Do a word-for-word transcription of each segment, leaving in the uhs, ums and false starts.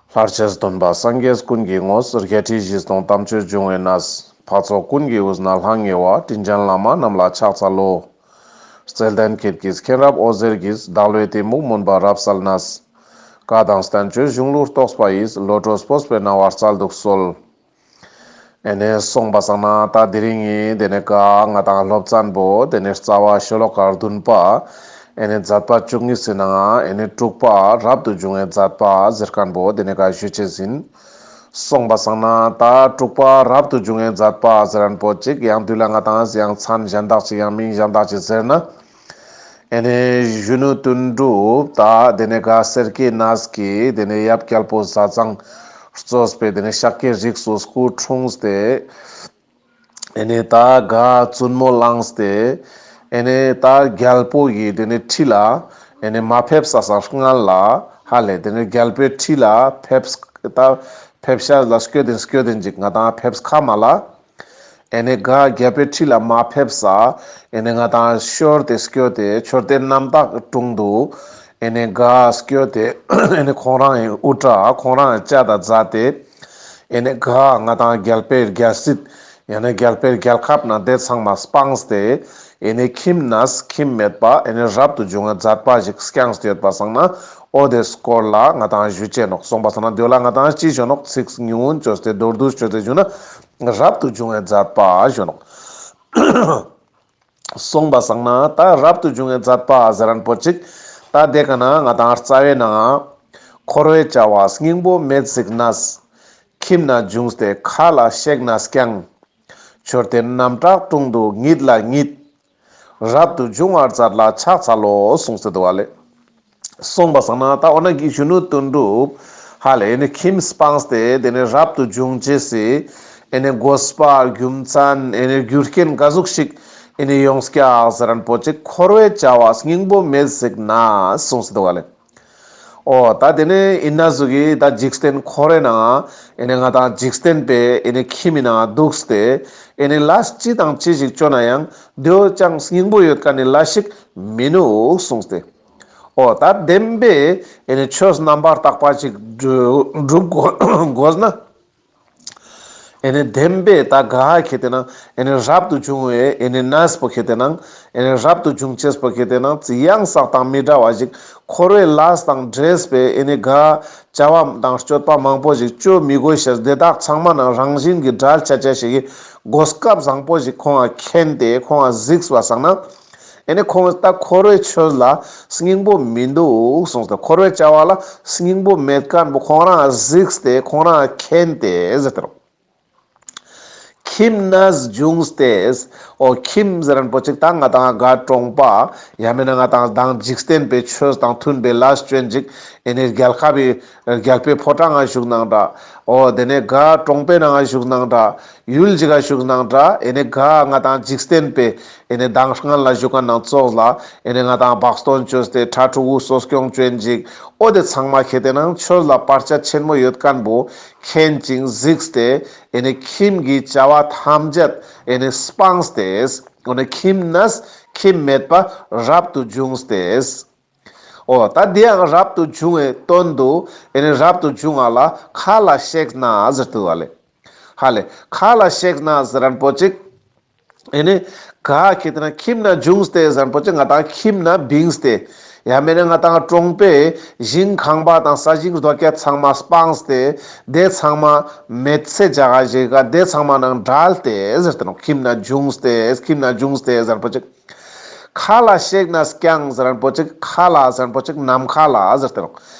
ལྷར་བཅས་སྟོན་པ་སངས་རྒྱས་ཀུན་གྱི་ངོས། བརྒྱད་ཁྲི་བཞི་སྟོང་དམ་ཆོས་འབྱུང་བའི་གནས། འཕགས་ཚོགས་ཀུན་གྱི་དབུས་ན་ལྷང་ངེ་བ། དྲིན་ཅན་བླ་མ་རྣམས་ལ་ཕྱག་འཚལ་ལོ། བརྩེ་ལྡན་ཁྱེད་ཀྱིས་མཁྱེན་རབ་འོད་ཟེར་གྱིས། བདག་བློའི་གཏི་མུག་མུན་པ་རབ་བསལ་ནས། བཀའ་དང་བསྟན་བཅོས་གཞུང་ལུགས་རྟོགས་པ་ཡིས། བློ་གྲོས་སྤོབས་པའི་སྣང་བ་སྩལ་དུ་གསོལ། ཨེ་ནེ་སོང་པ་སང་ན་ད་དེ་རིང་ངི་དེ་ནེ་ཀ་ང་དང་སློབ་ཚན་པོ་དེ་ནེ་རྩ་བ་ཤོ་ལོ་ཀ་བདུན་པ། ཨེ་ནེ་མཛད་པ་བཅུ་གཉིས་སི་ནང་ཨེ་ནེ་དྲུག་པ་རབ་ཏུ་བྱུང་བའི་མཛད་པ་ཟེར་མཁན་པོ་དེ་ནེ་ཀ་ཞུ་ཅེས་ཨིན། སོང་པ་སང་ན་ད་དྲུག་པ་རབ་ཏུ་བྱུང་བའི་མཛད་པ་ཟེར་མཁན་པོ་ཅིག་ཡང་དུས་ལ་ང་དང་ཡང་མཚན་གཞན་དག་ཅིག་ཡང་མིང་གཞན་དག་ཅིག་ཟེར་ན། ཨེ་ནེ་གཞོན་ནུ་དོན་གྲུབ་ད་དེ་ནེ་ག་སེར་སྐྱའི་གནས་ཀྱི་དེ་ནེ་ཡབ་རྒྱལ་པོ་ཟས་གཙང་གཙོས་པའི་དེ་ནེ་ཤཱཀྱའི་རིགས་སུ་སྐུ་འཁྲུངས་ཏེ། ཨེ་ནེ་ད་ག་བཙུན་མོ་བླངས་ཏེ། ཨེ་ནེ་ད་རྒྱལ་པོ་ཡི་དེ་ནེ་ཁྲི་ལ་ཨེ་ནེ་མ་ཕེབས་ས་སང་སྔན་ལ་ཧ་ལེ་དེ་ནེ་རྒྱལ་པོའི་ཁྲི་ལ་ཕེབས་ད་ཕེབས་ཤ་ལ་སྐྱོད་དེན་སྐྱོད་དེན་ཅིག་ང་དང་ཕེབས་ཁ་མ་ལ། ཨེ་ནེ་ག་རྒྱལ་པོའི་ཁྲི་ལ་མ་ཕེབས་ས་ཨེ་ནེ་ང་དང་ཤོར་ཏེ་སྐྱོད་དེ་མཆོད་རྟེན་རྣམ་དག་དྲུང་དུ་ཨེ་ནེ་ག་སྐྱོད་དེ་ཨེ་ནེ་ཁོང་རང་ངི་དབུ་སྐྲ་ཁོང་རང་ངི་སྐྲ་དང་མཛའ་སྟེ་ཨེ་ནེ་ག་ང་དང་རྒྱལ་པོའི་རྒྱལ་སྲིད་ཡང་ན་རྒྱལ་པོའི་རྒྱལ་ཁབ་ནང་དེ་ཚང་མ་སྤངས་ཏེ་ཨེ་ནེ་ཁྱིམ་ནས་ཁྱིམ་མེད་པ་ཨེ་ནེ་རབ་ཏུ་བྱུང་བའི་མཛད་པ་ཞིག་བསྐྱངས་ཏེ་ཡོད་པ་སང་ན་འོ་དེ་སྐོར་ལ་ང་དང་ཞུ་ཅེས་ནོག་སོང་པ་སང་ན་དེ་ལ་ང་དང་ཅི་ཞུ་ནོག་ཚིག་ཉུང་ངུན་བཅོས་ཏེ་མདོར་བསྡུས་བཅོས་ཏེ་ཞུ་ན་རབ་ཏུ་བྱུང་བའི་མཛད་པ་ཞུ་ནོག་སོང་པ་སང་ན་ད་རབ་ཏུ་བྱུང་བའི་མཛད་པ་ཟེར་མཁན་པོ་ཅིག་ད་དེ་ཀ་ན་ང་དང་རྩ་བའི་ནང་འཁོར་བའི་བྱ་བ་སྙིང་པོ་མེད་གཟིགས་ནས། ཁྱིམ་ན་བྱུང་སྟེ་མཁའ་ལ་གཤེགས་ནས་ཀྱང་། མཆོད་རྟེན་རྣམ་དག་དྲུང་དུ་ཉིད་ལ་ཉིད། རབ་ཏུ་འབྱུང་བར་མཛད་ལ་ཕྱག་འཚལ་ལོ་གསུངས་ཏེ་འདུག་པ་ལེ། སོང་པ་སང་ན་ད་འོ་ན་གི་གཞོན་ནུ་དོན་གྲུབ་ཧ་ལེ་ཨེ་ནེ་ཁྱིམ་སྤངས་ཏེ་དེ་ནེ་རབ་ཏུ་བྱུང་ཅེས་སི་ཨེ་ནེ་དགོས་པ་རྒྱུ་མཚན་ཨེ་ནེ་རྒྱུ་རྐྱེན་ག་ཟུག་ཞིག་ཨེ་ནེ་ཡོངས་ཀྱག་ཟེར་མཁན་པོ་ཅིག་འཁོར་བའི་བྱ་བ་སྙིང་པོ་མེད་གཟིགས་ནས་གསུངས་ཏེ་འདུག་པ་ལེ། འོ་ད་དེ་ནེ་ཨིན་ན་ཟུག་གི་ད་འཇིག་རྟེན་འཁོར་བའི་ནང་ཨེ་ནེ་ང་དང་འཇིག་རྟེན་པའི་ཨེ་ནེ་ཁྱིམ་མི་ནང་འདུག་སྟེ་ཨེ་ནེ་ལས་ཅི་དང་ཅི་ཞིག་བཅོ་ན་ཡང་དེའོ་ཅང་སྙིང་པོ་ཡོད་མཁན་ནི་ལས་ཤིག་མི་ནུག་གསུངས་ཏེ། འོ་ད་བདེན་པའི་ཨེ་ནེ་ཆོས་རྣམ་པར་དག་པ་ཅིག་སྒྲུབ་དགོས་ན། ཨེ་ནེ་བདེན་པའི་ད་ག་ཁེ་ཏེ་ན་ཨེ་ནེ་རབ་ཏུ་བྱུང་བའི་ཨེ་ནེ་གནས་པོ་ཁེ་ཏེ་ན་ཨེ་ནེ་རབ་ཏུ་བྱུང་ཅེས་པོ་ཁེ་ཏེ་ན་ཅི་ཡང་ཟག་དང་མི་འདྲ་བ་ཞིག་འཁོར་བའི་ལས་དང་འབྲེལ་བའི་ཨེ་ནེ་ག་བྱ་བ་དང་སྤྱོད་པ་མང་པོ་ཞིག་བཅོ་མི་དགོས་ཤེས་དེ་དག་ཚང་མ་ནང་རང་བཞིན་གྱི་བྲལ་ཆ་ཆ་ཞིག་གི་གོ་སྐབས་བཟང་པོ་ཞིག་ཁོང་ང་མཁྱེན་ཏེ་ཁོང་ང་གཟིགས་པ་སང་ན། ཨེ་ནེ་ཁོང་ད་འཁོར་བའི་ཆོས་ལ་སྙིང་པོ་མི་འདུག་གསུངས་ཏེ། འཁོར་བའི་བྱ་བ་ལ་སྙིང་པོ་མེད་མཁན་པོ་ཁོང་རང་གཟིགས་ཏེ་ཁོང་རང་མཁྱེན་ཏེ་ཟེར་ཏེ་རོ། ཁྱིམ་ནས་བྱུང་སྟེ། འོ་ཁྱིམ་ཟེར་མཁན་པོ་ཅིག་ད་ང་དང་ག་གྲོང་པ་ཡང་མེད་ན་ང་དང་དང་འཇིག་རྟེན་པའི་ཆོས་དང་མཐུན་པའི་ལས་བཅོ་ཡིན་ཅིག་ཨེ་ནེ་རྒྱལ་ཁབ་པའི་རྒྱལ་པོའི་ཕོ་བྲང་ང་བཞུགས་ནའང་འདྲ། འོ་དེ་ནེ་ག་གྲོང་པའི་ནང་ང་བཞུགས་ནའང་འདྲ། ཡུལ་ཅིག་ག་བཞུགས་ནའང་འདྲ། ཨེ་ནེ་ག་ང་དང་འཇིག་རྟེན་པའི་ཨེ་ནེ་མདང་སྔན་ལ་བཞུགས་མཁན་ནང་ཙོགས་ལ་ཨེ་ནེ་ང་དང་བག་སྟོན་བཅོས་ཏེ་ཕྲུ་གུ་གསོ་སྐྱོང་བཅོ་ཡིན་ཅིག་འོ་དེ་ཚང་མ་ཁེ་ཏེ་ན་ཆོས་ལ་བར་ཆད་ཆེན་མོ་ཡོད་མཁན་པོ་མཁྱེན་ཅིང་གཟིགས་ཏེ་ཨེ་ནེ་ཁྱིམ་གྱི་བྱ་བ་ཐམས་ཅད་ཨེ་ནེ་སྤངས་ཏེ་འོ་ནེ་ཁྱིམ་ནས་ཁྱིམ་མེད་པ་རབ་ཏུ་བྱུང་སྟེ། འོ་ད་དེ་ཡང་རབ་ཏུ་བྱུང་བའི་དོན་དུ་ཨེ་ནེ་རབ་ཏུ་བྱུང་བ་ལ་མཁའ་ལ་གཤེགས་ནས་ཟེར་ཏེ་འདུག་པ་ལེ། ཧ་ལེ། མཁའ་ལ་གཤེགས་ནས་ཟེར་མཁན་པོ་ཅིག་ཨེ་ནེ་ག་ཁེ་ཏེ་ན་ཁྱིམ་ན་བྱུང་སྟེ་ཟེར་མཁན་པོ་ཅིག་ང་དང་ཁྱིམ་ན་བིངས་ཏེ། ཡང་མེད་ན་ང་དང་གྲོང་པའི་ཞིང་ཁང་པ་དང་ས་ཞིང་རྡོ་སྐྱ་ཚང་མ་སྤངས་ཏེ་དེ་ཚང་མ་མེད་ཚེ་བྱ་ག་ཞིག་ག་དེ་ཚང་མ་ནང་བྲལ་ཏེ་ཟེར་ཏེ་ནོག་ཁྱིམ་ན་བྱུང་སྟེ་ཁྱིམ་ན་བྱུང་སྟེ་ཟེར་མཁན་པོ་ཅིག་མཁའ་ལ་གཤེགས་ནས་ཀྱང་ཟེར་མཁན་པོ་ཅིག་མཁའ་ལ་ཟེར་མཁན་པོ་ཅིག་ནམ་མཁའ་ལ་ཟེར་ཏེ་རོ།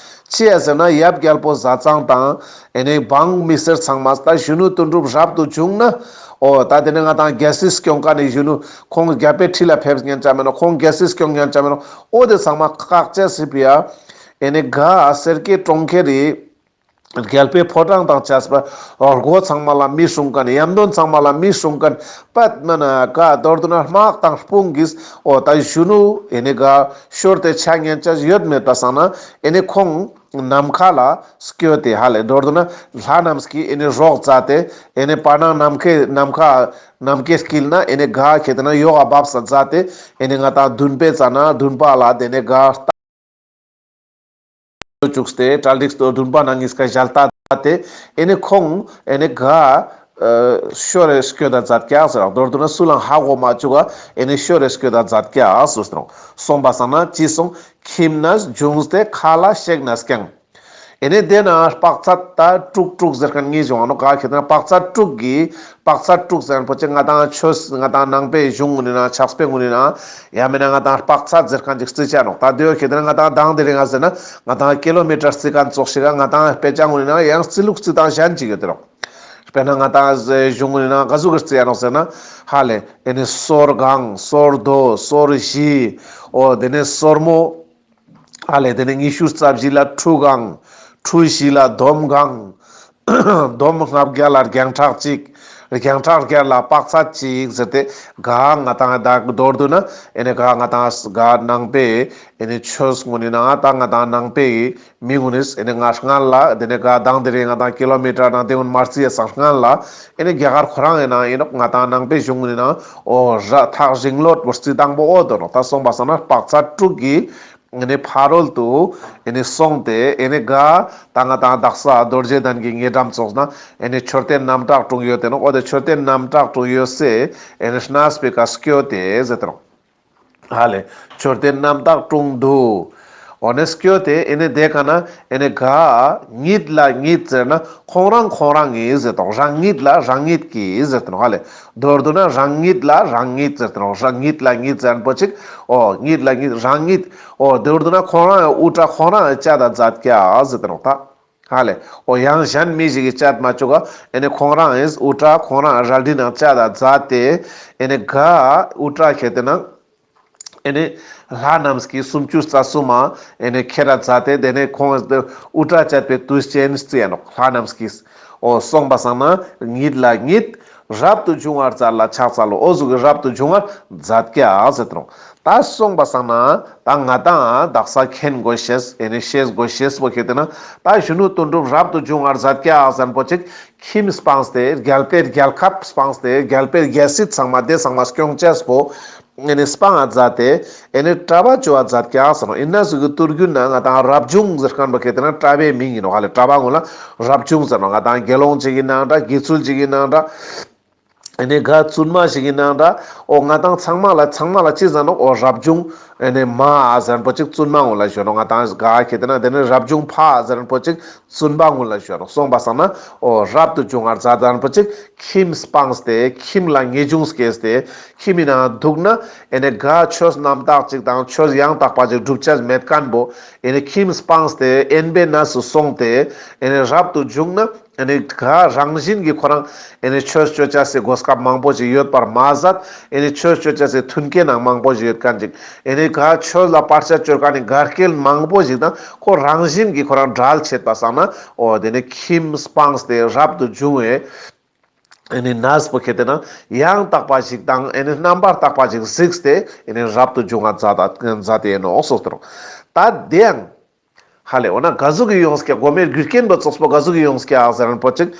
ཅི་ཡ་ཟེར་ན་ཡབ་རྒྱལ་པོ་ཟས་གཙང་དང་ཨེ་ནེ་འབངས་མི་སེར་ཚང་མ་ད་གཞོན་ནུ་དོན་གྲུབ་རབ་ཏུ་བྱུང་ན། འོ་ད་དེ་ནེ་ང་དང་རྒྱལ་སྲིད་སྐྱོང་མཁན་ནི་གཞོན་ནུ་ཁོང་རྒྱལ་པོའི་ཁྲི་ལ་ཕེབས་ཉན་ཆ་མེད་ནོག་ཁོང་རྒྱལ་སྲིད་སྐྱོང་ཉན་ཆ་མེད་ནོག་འོ་དེ་ཚང་མ་བཀག་ཅེས་སི་ཕི་ཡ། ཨེ་ནེ་ག་སེར་སྐྱའི་གྲོང་ཁྱེར་རི། རྒྱལ་པོའི་ཕོ་བྲང་དང་བཅས་པ་སྒོ་ཚང་མ་ལ་མི་སྲུང་མཁན་ཡམ་དོན་ཚང་མ་ལ་མི་སྲུང་མཁན་པད་མ་ན་ག་མདོར་བསྡུ་ན་དམག་དང་དཔུང་གིས་འོ་ད་གཞོན་ནུ་ཨེ་ནེ་ག་ཤོར་ཏེ་ཆ་ཉན་ཆ་ཡོད་མེད་པ་སང་ན་ཨེ་ནེ་ཁོང་ནམ་མཁའ་ལ་སྐྱོད་དེ་ཧ་ལེ་མདོར་བསྡུ་ན་ལྷ་རྣམས་ཀྱི་ཨེ་ནེ་རོགས་མཛད་དེ་ཨེ་ནེ་བར་སྣང་ནམ་མཁའི་ནམ་མཁའ་ནམ་མཁའི་དཀྱིལ་ན་ཨེ་ནེ་ག་ཁེ་ཏེ་ན་ཡོག་ག་བབས་ས་མཛད་དེ་ཨེ་ནེ་ང་དང་བདུན་པའི་ཙ་ན་བདུན་པ་ལ་དེ་ནེ་ག་བཅུག་སྟེ་གྲ་སྒྲིག་བདུན་པ་ནང་གཉིས་ཀ་ཞལ་ལྟ་སྟེ་ཨེ་ནི་ཁོང་ཨེ་ནི་ག་ཤོར་རེ་སྐྱོད་ད་མཛད་ཀྱག་ཟེར་རོ། མདོར་བསྡུ་ན་སུ་ལའང་ཧ་གོ་མ་བཅུག་ག་ཨེ་ནི་ཤོར་རེ་སྐྱོད་ད་མཛད་ཀྱག་ཟེར་རོ། སོང་པ་སང་ན་ཅི་སོང་། ཁྱིམ་ནས་བྱུང་སྟེ་ཁ་ལ་གཤེགས་ནས་ཀྱང་། ཨེ་ནི་དེ་ན་དཔག་ཚད་ད་དྲུག་དྲུག་ཟེར་མཁན་ངེས་བྱུང་ང་ནོག་ག་ཁེ་ཏེ་ན་དཔག་ཚད་དྲུག་གི་དཔག་ཚད་དྲུག་ཟེར་མཁན་པོ་ཅིག་ང་དང་ཆོས་ང་དང་ནང་པའི་གཞུང་ངོ་ནི་ན་ཕྱག་དཔེ་ངོ་ནི་ན་ཡང་མིན་ན་ང་དང་དཔག་ཚད་ཟེར་མཁན་ཅིག་རྩི་ཆ་ནོག་ད་དེ་ཁེ་ཏེ་ན་ང་དང་དང་དེ་རིང་ང་ཟེར་ན་ང་དང་ཀི་ལོ་མི་ཊར་རྩི་མཁན་ཙོགས་ཤིག་ག་ང་དང་དཔེ་ཆ་ངོ་ནི་ན་ཡང་རྩི་ལུགས་རྩི་སྟངས་གཞན་ཅིག་ཡོད་དེ་ནོག་དཔེར་ན་ང་དང་གཞུང་ངོ་ནི་ན་ག་ཟུག་གི་རྩི་ཡ་ནོག་ཟེར་ན་ཧ་ལེ་ཨེ་ནི་སོར་གང་སོར་དོ་སོར་བཞི་འོ་དེ་ནས་སོར་མོ། ཨ་ལེ་དེ་ནས་ཉི་ཤུ་རྩ་བཞི་ལ་ཁྲུ་གང་། ཁྲུ་བཞི་ལ་འདོམ་གང་། འདོམ་ལྔ་བརྒྱ་ལ་རྒྱང་གྲགས་གཅིག་རྒྱང་གྲགས་བརྒྱ་ལ་དཔག་ཚད་གཅིག་ཟེར་ཏེ་ག་ང་དང་ད་མདོར་བསྡུ་ན་ཨེ་ནི་ག་ང་དང་ག་ནང་པའི་ཨེ་ནི་ཆོས་ངོ་ནི་ན་ད་ང་དང་ནང་པའི་མི་ངོ་ནི་ཨེ་ནི་ང་སྔན་ལ་དེ་ནས་ག་དང་དེ་རིང་ང་དང་ཀི་ལོ་མི་ཊར་ནང་དེ་ངོ་མ་རྩི་ཡ་སང་སྔན་ལ་ཨེ་ནི་རྒྱ་གར་ཁོ་རང་ཨེ་ན་ཨེ་ནོག་ང་དང་ནང་པའི་གཞུང་ངོ་ནི་ན་འོ་ར་ཐག་རིང་ལོད་པོ་རྩི་སྟངས་པོ་འོ་དོ་ནོག་ད་སོང་པ་སང་ན་དཔག་ཚད་དྲུག་གི་ཨེ་ནི་ཕ་རོལ་ཏུ་ཨེ་ནི་སོང་སྟེ་ཨེ་ནི་ག་ད་ང་དང་དག་ས་རྡོ་རྗེ་གདན་གྱི་ཉེ་འགྲམ་ཙོགས་ན་ཨེ་ནི་མཆོད་རྟེན་རྣམ་དག་དྲུང་ཡོད་དེ་ནོག་འོ་དེ་མཆོད་རྟེན་རྣམ་དག་དྲུང་ཡོད་སེ་ཨེ་ནི་གནས་པའི་ཀ་སྐྱོད་དེ་ཟེར་ཏེ་ནོག་ཧ་ལེ་མཆོད་རྟེན་རྣམ་དག་དྲུང་དུ་འོ་ནི་སྐྱོད་དེ་ཨེ་ནི་དེ་ཀ་ན་ཨེ་ནི་ག་ཉིད་ལ་ཉིད་ཟེར་ན་ཁོང་རང་ཁོང་རང་གི་ཟེར་ཏེ་ནོག་རང་ཉིད་ལ་རང་ཉིད་ཀྱི་ཟེར་ཏེ་ནོག་ཧ་ལེ། མདོར་བསྡུ་ན་རང་ཉིད་ལ་རང་ཉིད་ཟེར་ཏེ་ནོག་རང་ཉིད་ལ་ཉིད་ཟེར་མཁན་པོ་ཅིག་འོ་ཉིད་ལ་ཉིད་རང་ཉིད་འོ་མདོར་བསྡུ་ན་ཁོང་རང་ཡང་དབུ་སྐྲ་ཁོང་རང་ཡང་བཅད་ད་མཛད་ཀྱག་ཟེར་ཏེ་ནོག་ད། ཧ་ལེ། འོ་ཡང་གཞན་མི་ཞིག་གིས་བཅད་མ་བཅུག་ག་ཨེ་ནི་ཁོང་རང་ཡང་དབུ་སྐྲ་ཁོང་རང་རལ་གྲི་ནང་བཅད་ད་མཛད་དེ་ཨེ་ནི་ག་དབུ་སྐྲ་ཁེ་ཏེ་ན་ཨེ་ནི་ལྷ་རྣམས་ཀྱིས་སུམ་ཅུ་རྩ་གསུམ་མ་ཨེ་ནི་ཁྱེར་ར་མཛད་དེ་དེ་ནས་ཁོང་དབུ་སྐྲ་བཅད་པའི་དུས་ཆེན་རྩི་ཡ་ནོག་ལྷ་རྣམས་ཀྱིས། འོ་སོང་པ་སང་ན་ཉིད་ལ་ཉིད་རབ་ཏུ་བྱུང་བར་མཛད་ལ་ཕྱག་འཚལ་ལོ། འོ་ཟུག་གི་རབ་ཏུ་བྱུང་བར་མཛད་ཀྱག་ཟེར་ཏེ་ནོག་ད་སོང་པ་སང་ན་ད་ང་དང་དག་ས་མཁྱེན་དགོས་ཤེས་ཨེ་ནི་ཤེས་དགོས་ཤེས་པོ་ཁེ་ཏེ་ན་ད་གཞོན་ནུ་དོན་གྲུབ་རབ་ཏུ་བྱུང་བར་མཛད་ཀྱག་ཟེར་མཁན་པོ་ཅིག་ཁྱིམ་སྤངས་ཏེ་རྒྱལ་པོའི་རྒྱལ་ཁབ་སྤངས་ཏེ་རྒྱལ་པོའི་རྒྱལ་སྲིད་ཚང་མ་དེ་ཚང་མ་སྐྱོང་ཅེས་པོ་ཨེ་ནི་སྤང་ང་མཛད་དེ་ཨེ་ནི་གྲྭ་པ་བཅོ་བ་མཛད་ཀྱག་ཟེར་ནོག་ཨིན་ན་ཟུག་གི་དུས་རྒྱུན་ན་ང་དང་རབ་བྱུང་ཟེར་མཁན་པོ་ཁེ་ཏེ་ན་གྲྭ་པའི་མིང་ཡིན་ནོག་ཧ་ལེ། གྲྭ་པ་ངོ་ལ་རབ་བྱུང་ཟེར་ནོག་ང་དང་དགེ་སློང་ཅིག་ཡིན་ནའང་འདྲ་དགེ་ཚུལ་ཅིག་ཡིན་ནའང་འདྲ། ཨེ་ནི་ག་བཙུན་མ་ཞིག་ཡིན་ནའང་འདྲ། འོ་ང་དང་ཚང་མ་ལ་ཚང་མ་ལ་ཅི་ཟེར་ནོག་འོ་རབ་བྱུང་ཨེ་ནི་མ་ཟེར་མཁན་པོ་ཅིག་བཙུན་མ་ངོ་ལ་ཞུ་ནོག་ང་དང་ག་ཁེ་ཏེ་ན་དེ་ནི་རབ་བྱུང་ཕ་ཟེར་མཁན་པོ་ཅིག་བཙུན་པ་ངོ་ལ་ཞུ་ནོག་སོང་པ་སང་ན་འོ་རབ་ཏུ་བྱུང་བར་མཛད་མཁན་པོ་ཅིག་ཁྱིམ་སྤངས་ཏེ་ཁྱིམ་ལ་ངེས་འབྱུང་སྐྱེས་ཏེ་ཁྱིམ་ཡིན་ནའང་འདུག་ན་ཨེ་ནི་ག་ཆོས་རྣམ་དག་ཅིག་དང་ཆོས་ཡང་དག་པ་ཅིག་སྒྲུབ་ཅེས་མེད་མཁན་པོ་ཨེ་ནི་ཁྱིམ་སྤངས་ཏེ་དབེན་པའི་གནས་སུ་སོང་སྟེ་ཨེ་ནི་རབ་ཏུ་བྱུང་ན། ཨེ་ནི་ག་རང་བཞིན་གྱིས་ཁོ་རང་ཨེ་ནི་ཆོས་སྤྱོད་ཅེས་སི་གོ་སྐབས་མང་པོ་ཞིག་ཡོད་པར་མ་ཟད། ཨེ་ནི་ཆོས་སྤྱོད་ཅེས་སི་མཐུན་རྐྱེན་ནང་མང་པོ་ཞིག་ཡོད་མཁན་ཅིག་ཨེ་ནི་ག་ཆོས་ལ་བར་ཆད་གཅོད་མཁན་ནི་འགལ་རྐྱེན་མང་པོ་ཞིག་དང་ཁོ་རང་བཞིན་གྱིས་ཁོ་རང་བྲལ་ཆེད་པ་སང་ན་འོ་དེ་ནི་ཁྱིམ་སྤངས་ཏེ་རབ་ཏུ་བྱུང་བའི་ཨེ་ནི་གནས་པོ་ཁེ་ཏེ་ན་ཡང་དག་པ་ཞིག་དང་ཨེ་ནི་རྣམ་པར་དག་པ་ཞིག་གཟིགས་ཏེ་ཨེ་ནི་རབ་ཏུ་བྱུང་བ་མཛད་ད་མཛད་དེ་ཨིན་ནོག་སོགས་ཏེ་ནོག་ད་དེ་ཡང་། ཧ་ལེ་འོ་ན་ག་ཟུག་གི་ཡོངས་ཀྱག་གོ་མའི་རྒྱུ་རྐྱེན་པོ་ཙོགས་པོ་ག་ཟུག་གི་ཡོངས་ཀྱག་ཟེར་མཁན་པོ་ཅིག་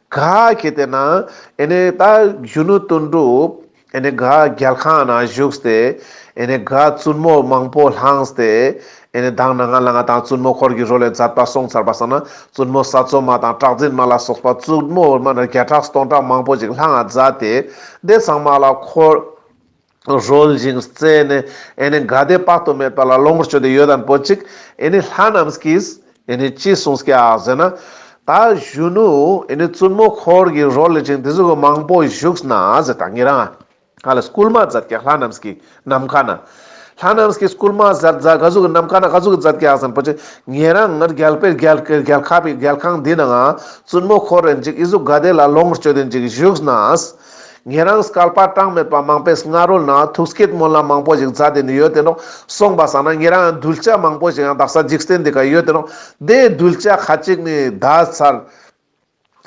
ག་ཁེ་ཏེ་ན་ཨེ་ནི་ད་གཞོན་ནུ་དོན་གྲུབ་ཨེ་ནི་ག་རྒྱལ་ཁང་ན་བཞུགས་ཏེ་ཨེ་ནི་ག་བཙུན་མོ་མང་པོ་བླངས་ཏེ་ཨེ་ནི་མདང་ནང་ང་ལ་ང་དང་བཙུན་མོ་འཁོར་གྱི་རོལ་ལས་མཛད་པ་སོང་ཚར་བ་སང་ན་བཙུན་མོ་ས་འཚོ་མ་དང་གྲགས་འཛིན་མ་ལ་སོགས་པ་བཙུན་མོ་མ་ན་བརྒྱ་ཕྲག་སྟོང་ཕྲག་མང་པོ་ཅིག་བླངས་ང་མཛད་དེ་དེ་ཚང་མ་ལ་འཁོར། རོལ་ཞིང་རྩེ་ནས་ཨེ་ནི་དགའ་བདེ་དཔག་ཏུ་མེད་པ་ལ་ལོངས་སྤྱོད་དེ་ཡོད་དན་པོ་ཅིག་ཨེ་ནི་ལྷ་རྣམས་ཀྱིས་ཨེ་ནི་ཅི་གསུངས་ཀྱག་ཟེར་ན། ད་གཞོན་ནུ་ཨེ་ནི་བཙུན་མོ་འཁོར་གྱི་རོལ་ལས་ཅིག་དེ་ཟུག་གི་མང་པོ་བཞུགས་ན་ཟེར་ད་ཉེ་རང་ཧ་ལེ་སྐུལ་མ་མཛད་ཀྱག་ལྷ་རྣམས་ཀྱིས་ནམ་མཁའ་ན། ལྷ་རྣམས་ཀྱིས་སྐུལ་མ་མཛད་མཛད་ག་ཟུག་གི་ནམ་མཁའ་ན་ག་ཟུག་གི་མཛད་ཀྱག་ཟེར་ན་པོ་ཅིག་ཉེ་རང་ངར་རྒྱལ་པོའི་རྒྱལ་རྒྱལ་ཁབ་པའི་རྒྱལ་ཁང་འདི་ནང་བཙུན་མོ་འཁོར་རེན་ཅིག་ཨི་ཟུག་དགའ་བདེ་ལ་ལོངས་སྤྱོད་དེན་ཅིག་བཞུགས་ན། ཉེ་རང་སྐལ་པ་གྲངས་མེད་པ་མང་པོའི་སྔ་རོལ་ན་ཐུགས་བསྐྱེད་སྨོན་ལམ་མང་པོ་ཞིག་མཛད་དེ་ནི་ཡོད་དེ་ནོག་སོང་པ་སང་ན་ཉེ་རང་གདུལ་བྱ་མང་པོ་ཞིག་ཡང་དག་ས་འཇིག་རྟེན་འདི་ཀ་ཡོད་དེ་ནོག་དེ་གདུལ་བྱ་ཁ་ཅིག་ནི་འདས་ཚར།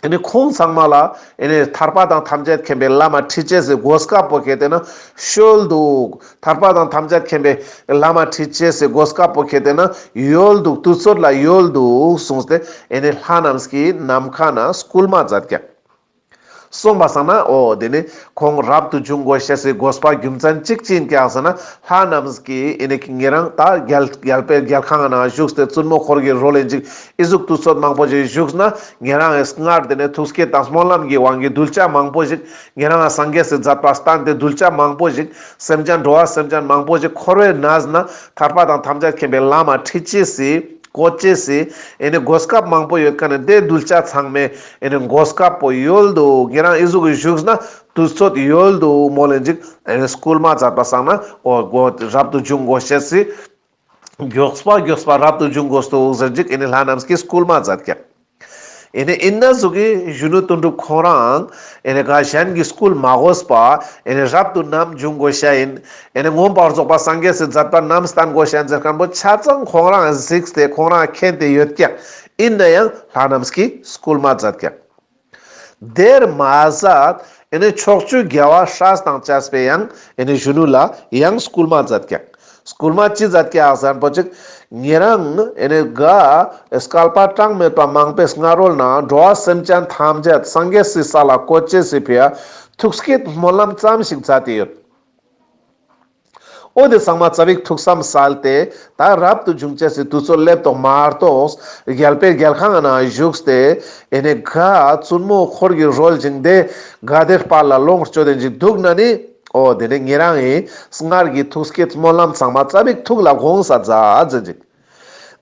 ཨེ་ནི་ཁོང་ཚང་མ་ལ་ཨེ་ནི་ཐར་པ་དང་ཐམས་ཅད་མཁྱེན་པའི་ལམ་ཁྲིད་ཅེས་སི་གོ་སྐབས་པོ་ཁེ་ཏེ་ན་ཤོལ་འདུག་ཐར་པ་དང་ཐམས་ཅད་མཁྱེན་པའི་ལམ་ཁྲིད་ཅེས་སི་གོ་སྐབས་པོ་ཁེ་ཏེ་ན་ཡོལ་འདུག་དུས་ཚོད་ལ་ཡོལ་འདུག་གསུངས་ཏེ་ཨེ་ནི་ལྷ་རྣམས་ཀྱིས་ནམ་མཁའ་ན་སྐུལ་མ་མཛད་ཀྱག་སོང་པ་སང་ན་འོ་དེ་ནི་ཁོང་རབ་ཏུ་བྱུང་དགོས་ཤེས་སི་དགོས་པ་རྒྱུ་མཚན་གཅིག་ཅི་ཡིན་ཀྱག་ཟེར་ན། ལྷ་རྣམས་ཀྱིས་ཨེ་ནི་ཉེ་རང་ད་རྒྱལ་རྒྱལ་པོའི་རྒྱལ་ཁང་ནང་བཞུགས་ཏེ་བཙུན་མོ་འཁོར་གྱི་རོལ་ལེན་ཅིག་ཨི་ཟུག་དུས་ཚོད་མང་པོ་ཞིག་བཞུགས་ན། ཉེ་རང་ངི་སྔར་དེ་ནི་ཐུགས་བསྐྱེད་དང་སྨོན་ལམ་གྱི་དབང་གིས་གདུལ་བྱ་མང་པོ་ཞིག་ཉེ་རང་ངི་སངས་རྒྱས་སི་མཛད་པ་བསྟན་ཏེ་གདུལ་བྱ་མང་པོ་ཞིག་སེམས་ཅན་འགྲོ་བ་སེམས་ཅན་མང་པོ་ཞིག་འཁོར་བའི་ནང་ན་ཐར་པ་དང་ཐམས་ཅད་མཁྱེན་པའི་ལམ་མ་ཁྲིད་ཅེས་སི་བཀོད་ཅེས་སི་ཨེ་ནི་གོ་སྐབས་མང་པོ་ཡོད་ཁན་ནི་དེ་གདུལ་བྱ་ཚང་མའི་ཨེ་ནི་གོ་སྐབས་པོ་ཡོལ་དུག་ཉེ་རང་ཨི་ཟུག་གི་བཞུགས་ན་དུས་ཚོད་ཡོལ་དུག་མོལ་ལེན་ཅིག་ཨེ་ནི་སྐུལ་མ་མཛད་པ་སང་ན་འོ་གོ་རབ་ཏུ་བྱུང་དགོས་ཤེས་སི་མགྱོགས་པ་མགྱོགས་པ་རབ་ཏུ་བྱུང་དགོས་དུག་ཟེར་ཅིག་ཨེ་ནི་ལྷ་རྣམས་ཀྱིས་སྐུལ་མ་མཛད་ཀྱག་ཨེ་ནི་ཨིན་ན་ཟུག་གི་གཞོན་ནུ་དོན་གྲུབ་ཁོང་རང་ཨེ་ནི་ག་གཞན་གྱི་སྐུལ་མ་དགོས་པ་ཨེ་ནི་རབ་ཏུ་ནམ་བྱུང་དགོས་ཤེས་ཡིན། ཨེ་ནི་མངོན་པར་རྫོགས་པ་སངས་རྒྱས་སི་མཛད་པ་ནམ་བསྟན་དགོས་ཤེས་ཡིན་ཟེར་ཁན་པོ་ཆ་ཚང་ཁོང་རང་གཟིགས་ཏེ་ཁོང་རང་མཁྱེན་ཏེ་ཡོད་ཀྱག་ཨིན་ན་ཡང་ལྷ་རྣམས་ཀྱིས་སྐུལ་མ་མཛད་ཀྱག་དེར་མ་ཟད་ཨེ་ནི་ཕྱོགས་བཅུའི་རྒྱལ་བ་སྲས་དང་བཅས་པས་ཡང་ཨེ་ནི་གཞོན་ནུ་ལ་ཡང་སྐུལ་མ་མཛད་ཀྱག་སྐུལ་མ་ཅི་མཛད་ཀྱག་ཟེར་ན་པོ་ཅིག་ཉེ་རང་ཨེ་ནི་ག་བསྐལ་པ་གྲངས་མེད་པ་མང་པོའི་སྔ་རོལ་ན་འགྲོ་བ་སེམས་ཅན་ཐམས་ཅད་སངས་རྒྱས་སི་ས་ལ་བཀོད་ཅེས་སི་ཕི་ཡ་ཐུགས་བསྐྱེད་སྨོན་ལམ་ཙམ་ཞིག་མཛད་དེ་ཡོད། འོ་དེ་ཚང་མ་ཙ་པིག་ཐུགས་བསམ་གསལ་ཏེ་ད་རབ་ཏུ་བྱུང་ཅེས་སི་དུས་ཚོད་སླེབས་ཏོག་མ་གཏོགས་རྒྱལ་པོའི་རྒྱལ་ཁང་ནང་བཞུགས་ཏེ་ཨེ་ནི་ག་བཙུན་མོ་འཁོར་གྱི་རོལ་ཅིང་དེ་ག་དེ་དཔལ་ལ་ལོངས་སྤྱོད་དེ་ཅིག་དུག་ན་ནི། འོ་དེ་ནི་ཉེ་རང་ངི་སྔར་གྱི་ཐུགས་བསྐྱེད་སྨོན་ལམ་ཚང་མ་ཙ་པིག་ཐུགས་ལ་དགོངས་ས་མཛད་ཟེར་ཅིག་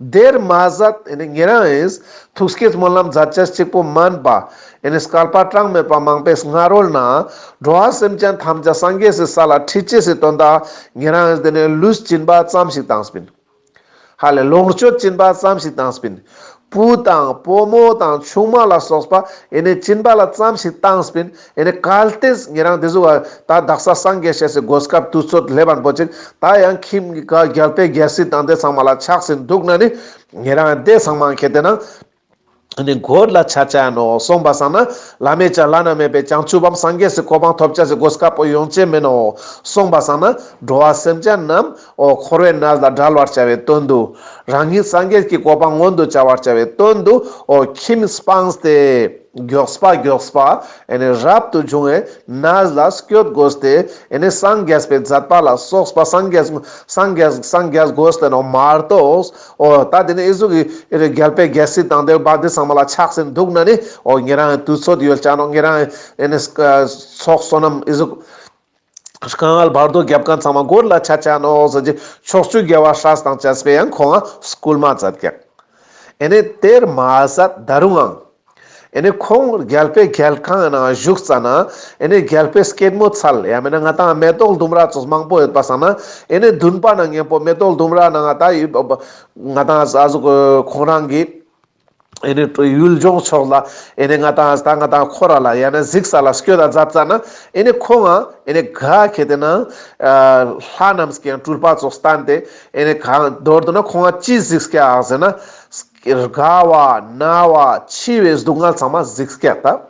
དེར་མ་ཟད་ཨེ་ནི་ཉེ་རང་ངི་ཐུགས་བསྐྱེད་སྨོན་ལམ་མཛད་ཅེས་གཅིག་པོ་མན་པ་ཨེ་ནི་བསྐལ་པ་གྲངས་མེད་པ་མང་པོའི་སྔ་རོལ་ན་འགྲོ་བ་སེམས་ཅན་ཐམས་ཅད་སངས་རྒྱས་སི་ས་ལ་ཁྲིད་ཅེས་སི་དོན་དག་ཉེ་རང་ངི་དེ་ནི་ལུས་སྦྱིན་པ་ཙམ་ཞིག་བཏང་སྤིན། ཧ་ལས་ལོངས་སྤྱོད་སྦྱིན་པ་ཙམ་ཞིག་བཏང་སྤིན། བུ་དང་བུ་མོ་དང་ཆུང་མ་ལ་སོགས་པ་ཨེ་ནི་སྦྱིན་པ་ལ་ཙམ་ཞིག་བཏང་སྤིན། ཨེ་ནི་གལ་ཏེ་ཉེ་རང་དེ་ཟུག་ད་དག་ས་སངས་རྒྱས་ཤེས་སི་གོ་སྐབས་དུས་ཚོད་སླེབས་པ་པོ་ཅིག་ད་ཡང་ཁྱིམ་གྱི་ག་རྒྱལ་པོའི་རྒྱལ་སྲིད་དང་དེ་ཚང་མ་ལ་ཆགས་ཟིན་དུག་ན་ནི་ཉེ་རང་དེ་ཚང་མ་ཁྱེར་ཏེ་ན་ཨེ་ནི་གོར་ལ་ཆ་ཆ་ནོག་སོང་པ་སང་ན་བླ་མེད་ཅ་བླ་ན་མེད་པའི་བྱང་ཆུབ་བམ་སངས་རྒྱས་སི་གོ་འཕང་ཐོབ་ཅེས་སི་གོ་སྐབས་པོ་ཡོང་ཅེས་མེད་ནོག་སོང་པ་སང་ན་འགྲོ་བ་སེམས་ཅན་རྣམས་འོ་འཁོར་བའི་ནང་ལ་བསྒྲལ་བར་བྱ་བའི་དོན་དུ། རང་ཉིད་སངས་རྒྱས་ཀྱི་གོ་འཕང་མངོན་དུ་བྱ་བར་བྱ་བའི་དོན་དུ་འོ་ཁྱིམ་སྤངས་ཏེ་མགྱོགས་པ་མགྱོགས་པ་ཨེ་ནི་རབ་ཏུ་བྱུང་བའི་ནང་ལ་སྐྱོད་དགོས་ཏེ་ཨེ་ནི་སངས་རྒྱས་པའི་མཛད་པ་ལ་སོགས་པ་སངས་རྒྱས་སངས་རྒྱས་སངས་རྒྱས་དགོས་ཏེ་ནོག་མ་གཏོགས། འོ་ད་དེ་ནི་ཨི་ཟུག་གི་རྒྱལ་པོའི་རྒྱལ་སྲིད་དང་དེ་བ་དེ་ཚང་མ་ལ་ཆགས་ཟིན་དུག་ན་ནི་འོ་ཉེ་རང་དུས་ཚོད་ཡོལ་ཆ་ནོག་ཉེ་རང་ཨེ་ནི་ཚོགས་བསོད་ནམས་ཨི་ཟུག་དཀའ་ངལ་བར་དོ་རྒྱབ་ཁན་ཚང་མ་གོར་ལ་ཆ་ཆ་ནོག་ཟེར་གྱི་ཕྱོགས་བཅུའི་རྒྱལ་བ་སྲས་དང་བཅས་པས་ཡང་ཁོང་ང་སྐུལ་མ་མཛད་ཀྱག་ཨེ་ནི་དེར་མ་ཟད་ད་རུང་ཨང་ཨེ་ནི་ཁོང་རྒྱལ་པོའི་རྒྱལ་ཁང་ནང་བཞུགས་ཙ་ན་ཨེ་ནི་རྒྱལ་པོའི་སྐྱེད་མོས་ཚལ་ཡང་མེད་ན་ང་ཏང་མེ་ཏོག་ལྡུམ་ར་ཙོགས་མང་པོ་ཡོད་པ་སང་ན་ཨེ་ནི་འདུན་པ་ནང་མཉམ་པོ་མེ་ཏོག་ལྡུམ་ར་ནང་ང་ད་ཡོད་ང་ཏང་ཨ་ཟུག་ཁོང་རང་གི་ཨེ་ནི་ཡུལ་ལྗོངས་ཕྱོགས་ལ་ཨེ་ནི་ང་ཏང་ད་ང་ཏང་ཁོ་ར་ལ་ཡང་ན་གཟིགས་ས་ལ་སྐྱོད་ད་མཛད་ཙ་ན་ཨེ་ནི་ཁོང་ང་ཨེ་ནི་ག་ཁེ་ཏེ་ན་ལྷ་རྣམས་ཀྱི་སྤྲུལ་པ་ཙོགས་བསྟན་ཏེ་ཨེ་ནི་ག་མདོར་བསྡུ་ན་ཁོང་ང་ཅི་གཟིགས་ཀྱག་ཟེར་ན། རྒ་བ་ན་བ་འཆི་བའི་སྡུག་བསྔལ་ཚང་མ་གཟིགས་ཀྱག་ད།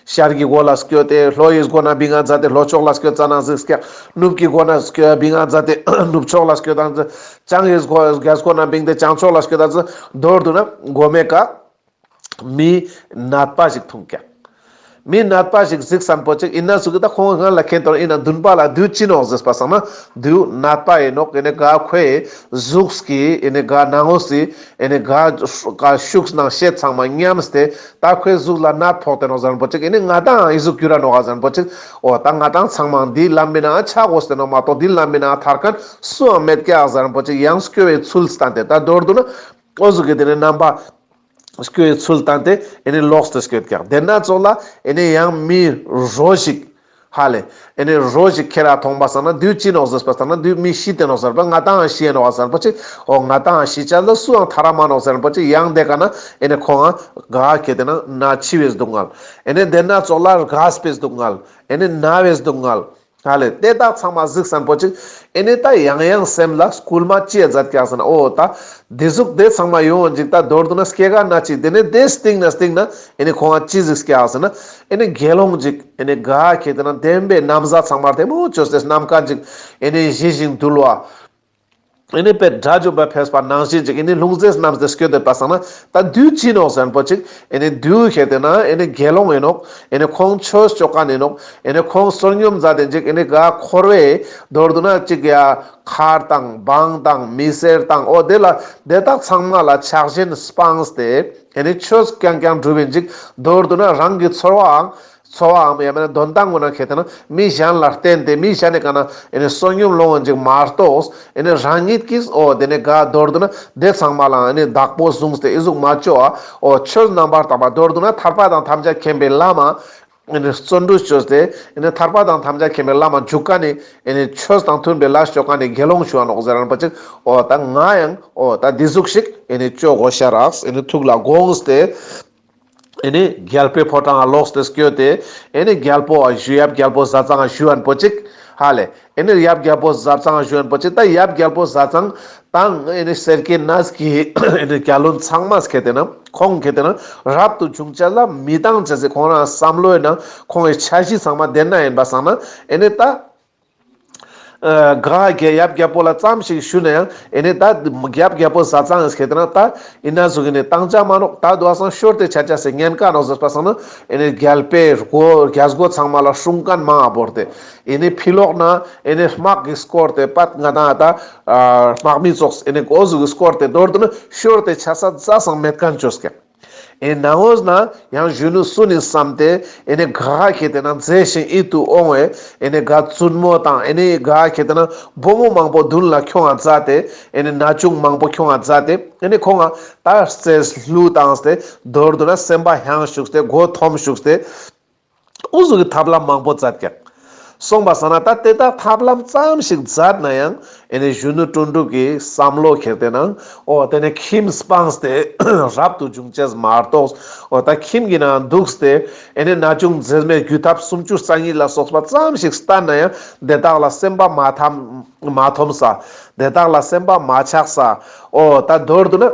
ཤར་གྱི་སྒོ་ལ་སྐྱོད་དེ་ལྷོ་ཡི་སྒོ་ནས་བིང་ང་མཛད་དེ་ལྷོ་ཕྱོགས་ལ་སྐྱོད་ཙ་ན་གཟིགས་ཀྱག་ནུབ་ཀྱི་སྒོ་ནས་སྐྱོད་བིང་ང་མཛད་དེ་ནུབ་ཕྱོགས་ལ་སྐྱོད་ཙ་ན་བྱང་གི་སྒོ་རྒྱལ་སྒོ་ནས་བིང་སྟེ་བྱང་ཕྱོགས་ལ་སྐྱོད་ཙ་ན་མདོར་བསྡུ་ན་མགོ་མའི་ཀ་མི་ནད་པ་ཞིག་འཐུང་ཀྱག་མི་ནད་པ་ཞིག་གཟིགས་ས་པོ་ཅིག་ཨིན་ན་ཟུག་གི་ད་ཁོང་ང་ལ་ཁེན་ཏོར་ཨིན་ན་འདུན་པ་ལ་དུས་ཅི་ནོག་ཟེར་པ་སང་ན་དུས་ནད་པ་ཨིན་ནོག་ཨེ་ནི་ག་ཁོའི་གཟུགས་ཀྱི་ཨེ་ནི་ག་ནང་ངོས་སི་ཨེ་ནི་ག་ག་ཤུགས་ནང་ཤེད་ཚང་མ་ཉམས་ཏེ་ད་ཁོའི་གཟུགས་ལ་ནད་ཕོག་སྟེ་ནོག་ཟེར་པོ་ཅིག་ཨེ་ནི་ང་ཏང་ཨི་ཟུག་གྱུར་ར་ནོག་ཟེར་པོ་ཅིག་འོ་ད་ང་ཏང་ཚང་མ་འདི་ལམ་མི་ནང་ཆ་དགོས་ཏེ་ནོག་མ་གཏོགས་འདི་ལམ་མི་ནང་ཐར་ཁན་སུའང་མེད་ཀྱག་ཟེར་པོ་ཅིག་ཡང་སྐྱོ་བའི་ཚུལ་བསྟན་ཏེ་ད་མདོར་བསྡུ་ན་འོ་ཟུག་གི་དེ་ནི་རྣམ་པ། སྐྱོ་བའི་ཚུལ་བསྟན་ཏེ་ཨེ་ནི་ལོག་སྟེ་སྐྱོད་ཀྱག་དེ་ན་ཙོགས་ལ་ཨེ་ནི་ཡང་མི་རོ་ཞིག་ཧ་ལེ། ཨེ་ནི་རོ་ཞིག་ཁྱེར་ར་ཐོང་པ་སང་ན་དུས་ཅི་ནོག་ཟེར་པ་སང་ན་དུས་མི་ཤི་སྟེ་ནོག་ཟེར་པ་ང་ཏང་ཤི་ཡ་ནོག་ཟེར་པོ་ཅིག་འོ་ང་ཏང་ཤི་ཆ་ལ་སུའང་ཐར་ར་མ་ནོག་ཟེར་པོ་ཅིག་ཡང་དེ་ཀ་ན་ཨེ་ནི་ཁོང་ང་ག་ཁེ་ཏེ་ན་ན་འཆི་བའི་སྡུག་བསྔལ། ཨེ་ནི་དེ་ན་ཙོགས་ལ་རྒས་པའི་སྡུག་བསྔལ། ཨེ་ནི་ན་བའི་སྡུག་བསྔལ། ཧ་ལེ་དེ་དག་ཚང་མ་གཟིགས་ས་པོ་ཅིག་ཨེ་ནི་ད་ཡང་ཡང་སེམས་ལ་སྐུལ་མ་ཅི་ཡ་མཛད་ཀྱག་ཟེར་ན་འོ་ད་དེ་ཟུག་དེ་ཚང་མ་ཡོང་ཅིག་ད་མདོར་བསྡུ་ན་སྐྱེ་རྒ་ན་འཆི་དེ་ནི་དེ་སྟིང་ན་སྟིང་ན་ཨེ་ནི་ཁོང་ང་ཅི་གཟིགས་ཀྱག་ཟེར་ན་ཨེ་ནི་དགེ་སློང་ཅིག་ཨེ་ནི་ག་ཁེ་ཏེ་ན་བདེན་པའི་ན་བཟའ་ཚང་མ་རྡེ་མོ་བཅོས་ཏེ་ནམ་མཁའ་ཅིག་ཨེ་ནི་ཞི་ཞིང་དུལ་བ། ཨེ་ནི་དཔེ་དགྲ་བཅོམ་པ་ཕེབས་པ་ནང་བཞིན་ཅིག་ཨེ་ནི་ལྷུང་བཟེད་བསྣམས་ཏེ་སྐྱོད་དེ་པ་སང་ན་ད་བདུད་ཅི་ནོག་ཟེར་ན་པོ་ཅིག་ཨེ་ནི་བདུད་ཁེ་ཏེ་ན་ཨེ་ནི་དགེ་སློང་ཨིན་ནོག་ཨེ་ནི་ཁོང་ཆོས་ཅོ་མཁན་ཨིན་ནོག་ཨེ་ནི་ཁོང་བསོད་སྙོམས་མཛད་དེ་ཅིག་ཨེ་ནི་ག་འཁོར་བའི་མདོར་བསྡུ་ན་ཅིག་ཡ་མཁར་དང་འབངས་དང་མི་སེར་དང་འོ་དེ་ལ་དེ་དག་ཚང་མ་ལ་ཆགས་ཞེན་སྤངས་ཏེ་ཨེ་ནི་ཆོས་རྐྱང་རྐྱང་སྒྲུབ་ཨིན་ཅིག་མདོར་བསྡུ་ན་རང་གི་འཚོ་བའང་འཚོ་བའམ་ཡང་མེད་ན་དོན་ཏང་ངོ་ན་ཁེ་ཏེ་ན་མི་གཞན་ལ་བརྟེན་ཏེ་མི་གཞན་ནི་ཀ་ན་ཨེ་ནི་བསོད་སྙོམས་སློང་ངོ་ཅིག་མ་གཏོགས་ཨེ་ནི་རང་ཉིད་ཀྱིས་འོ་དེ་ནི་ག་མདོར་བསྡུ་ན་དེ་ཚང་མ་ལའང་ཨེ་ནི་བདག་པོ་བཟུང་སྟེ་ཨི་ཟུག་མ་ཅོ་ཨ་འོ་ཆོས་རྣམ་པར་དག་པ་མདོར་བསྡུ་ན་ཐར་པ་དང་ཐམས་ཅད་མཁྱེན་པའི་ལམ་ཨེ་ནི་བརྩོན་འགྲུས་ཅོས་ཏེ་ཨེ་ནི་ཐར་པ་དང་ཐམས་ཅད་མཁྱེན་པའི་ལམ་འཇུག་མཁན་ནི་ཨེ་ནི་ཆོས་དང་མཐུན་པའི་ལས་ཅོ་མཁན་ནི་དགེ་སློང་ཞུ་བ་ནོག་ཟེར་རན་པ་ཅིག་འོ་ད་ང་ཡང་འོ་ད་འདི་ཟུག་ཞིག་ཨེ་ནི་ཅོ་དགོས་ཤ་རག་ཨེ་ནི་ཐུགས་ལ་དགོངས་ཏེ། ཨེ་ནི་རྒྱལ་པོའི་ཕོ་བྲང་ང་ལོགས་ཏེ་སྐྱོད་དེ། ཨེ་ནི་རྒྱལ་པོ་ཨ་ཞུ་ཡབ་རྒྱལ་པོ་ཟས་གཙང་ང་ཞུ་ཨན་པོ་ཅིག་ཧ་ལེ། ཨེ་ནི་ཡབ་རྒྱལ་པོ་ཟས་གཙང་ང་ཞུ་ཨན་པོ་ཅིག་ད་ཡབ་རྒྱལ་པོ་ཟས་གཙང་དང་ཨེ་ནི་སེར་སྐྱའི་གནས་ཀྱི་ཨེ་ནི་རྒྱལ་བློན་ཚང་མས་ཁེ་ཏེ་ན་ཁོང་ཁེ་ཏེ་ན་རབ་ཏུ་བྱུང་ཅེས་ལ་མི་བཏང་ཅེས་སི་ཁོང་རང་བསམ་བློའི་ནང་ཁོང་གི་འཆར་གཞི་ཚང་མ་དེན་ན་ཨིན་པ་སང་ན་ཨེ་ནི་ད། ཨ་ག་གི་ཡབ་རྒྱལ་པོ་ལ་ཙམ་ཞིག་ཞུ་ན་ཡང་ཨེ་ནི་ད་ཡབ་རྒྱལ་པོ་ཟས་གཙང་ངིས་ཁེ་ཏེ་ན་ད་ཨི་ན་ཟུག་གི་ནི་བཏང་ཅེས་མ་ནོག་ད་དུ་བ་སང་ཤོར་ཏེ་ཆ་ཅེས་སི་ཉེན་ཁ་ནོག་ཟེར་པ་སང་ན་ཨེ་ནི་རྒྱལ་པོའི་སྒོ་རྒྱལ་སྒོ་ཚང་མ་ལ་སྲུང་མཁན་མང་ང་བོར་ཏེ་ཨེ་ནི་ཕི་ལོག་ན་ཨེ་ནི་དམག་གི་སྐོར་ཏེ་པད་ང་དང་ད་ཨ་དམག་མི་ཙོགས་ཨེ་ནི་འོ་ཟུག་གི་སྐོར་ཏེ་མདོར་བསྡུ་ན་ཤོར་ཏེ་ཆ་ས་ཙ་སང་མེད་མཁན་ཅོས་ཀྱག་ཨེ་ནང་འོ་ན་ཡང་གཞོན་ནུ་སུ་ནི་བསམ་སྟེ་ཨེ་ནི་ག་ཁེ་ཏེ་ན་མཛེས་ཤིང་ཡིད་དུ་འོང་བའི་ཨེ་ནི་ག་བཙུན་མོ་དང་ཨེ་ནི་ག་ཁེ་ཏེ་ན་བུ་མོ་མང་པོ་མདུན་ལ་ཁྱོང་ང་མཛད་དེ་ཨེ་ནི་ན་ཆུང་མང་པོ་ཁྱོང་ང་མཛད་དེ་ཨེ་ནི་ཁོང་ང་ད་རྩེས་ལྷུ་བཏང་སྟེ་མདོར་བསྡུ་ན་སེམས་པ་ཧང་ཞུགས་ཏེ་མགོ་འཐོམ་ཞུགས་ཏེ། འུ་ཟུག་གི་ཐབས་ལམ་མང་པོ་མཛད་ཀྱག་སོང་པ་སང་ན་ད་དེ་དག་ཐབས་ལམ་ཙམ་ཞིག་མཛད་ན་ཡང་ཨེ་ནི་གཞོན་ནུ་དོན་གྲུབ་ཀྱི་བསམ་བློ་ཁྱེར་ཏེ་ན་འོ་དེ་ནས་ཁྱིམ་སྤངས་ཏེ་རབ་ཏུ་བྱུང་ཅེས་མ་གཏོགས་འོ་ད་ཁྱིམ་གྱི་ནང་འདུག་སྟེ་ཨེ་ནི་ན་ཆུང་མཛེས་མའི་རྒྱུ་ཐབས་སུམ་ཅུ་རྩ་གཉིས་ལ་སོགས་པ་ཙམ་ཞིག་བསྟན་ན་ཡང་དེ་དག་ལ་སེམས་པ་མ་འཐམ་མ་འཐོམ་ས་དེ་དག་ལ་སེམས་པ་མ་ཆགས་ས་འོ་ད་མདོར་བསྡུ་ན།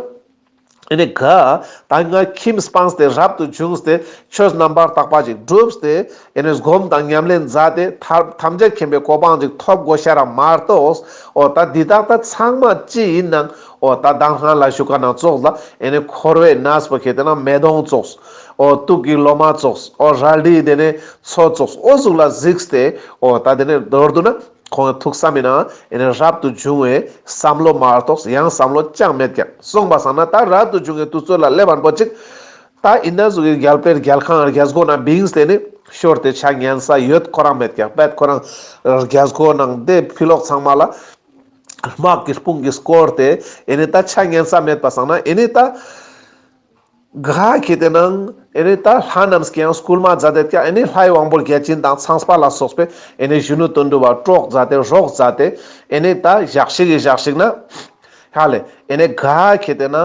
ཨེ་ནི་ག་ད་ང་ཁྱིམ་སྤངས་ཏེ་རབ་ཏུ་བྱུང་སྟེ་ཆོས་རྣམ་པར་དག་པ་ཅིག་བསྒྲུབས་ཏེ་ཨེ་ནི་སྒོམ་དང་ཉམས་ལེན་མཛད་དེ་ཐར་ཐམས་ཅད་མཁྱེན་པའི་གོ་འཕང་ཅིག་ཐོབ་དགོས་ཤ་ར་མ་གཏོགས་འོ་ད་འདི་དག་ད་ཚང་མ་ཅི་ཡིན་ནང་འོ་ད་མདང་སྔ་ལ་ཞུ་ཁན་ཙོགས་ལ་ཨེ་ནི་འཁོར་བའི་གནས་པོ་ཁེ་ཏེ་ན་མེ་དོང་ཙོགས་འོ་དུག་གི་ལོ་མ་ཙོགས་འོ་རལ་གྲིའི་དེ་ནས་མཚོ་ཙོགས་འོ་ཟུག་ལ་གཟིགས་ཏེ་འོ་ད་དེ་ནས་མདོར་བསྡུ་ན། ཁོང་གི་ཐུགས་བསམ་མི་ནང་ཨེ་ནི་རབ་ཏུ་བྱུང་བའི་བསམ་བློ་མ་གཏོགས་ཡང་བསམ་བློ་ཅང་མེད་ཀྱག་སོང་པ་སང་ན་ད་རབ་ཏུ་བྱུང་བའི་དུས་ཚོད་ལ་སླེབས་པ་པོ་ཅིག་ད་ཨི་ན་ཟུག་གི་རྒྱལ་པོའི་རྒྱལ་ཁང་རྒྱལ་སྒོ་ནང་བིངས་ཏེ་ནི་ཤོར་ཏེ་ཆ་ཉན་ས་ཡོད་ཁོ་རང་མེད་ཀྱག་པད་ཁོ་རང་རྒྱལ་སྒོ་ནང་དེ་ཕི་ལོག་ཚང་མ་ལ་དམག་གི་དཔུང་གིས་བསྐོར་ཏེ་ཨེ་ནི་ད་ཆ་ཉན་ས་མེད་པ་སང་ན་ཨེ་ནི་ད། ག་ཁེ་ཏེ་ནང་ཨེ་ནི་ད་ལྷ་རྣམས་ཀྱིས་ཡང་སྐུལ་མ་མཛད་དེ་ཀྱག་ཨེ་ནི་ལྷའི་དབང་པོ་བརྒྱ་བྱིན་དང་ཚངས་པ་ལ་སོགས་པས་ཨེ་ནི་གཞོན་ནུ་དོན་གྲུབ་པ་གྲོགས་མཛད་དེ་རོགས་མཛད་དེ་ཨེ་ནི་ད་ཞག་ཞིག་གི་ཞག་ཞིག་ན་ཧ་ལེ་ཨེ་ནི་ག་ཁེ་ཏེ་ན་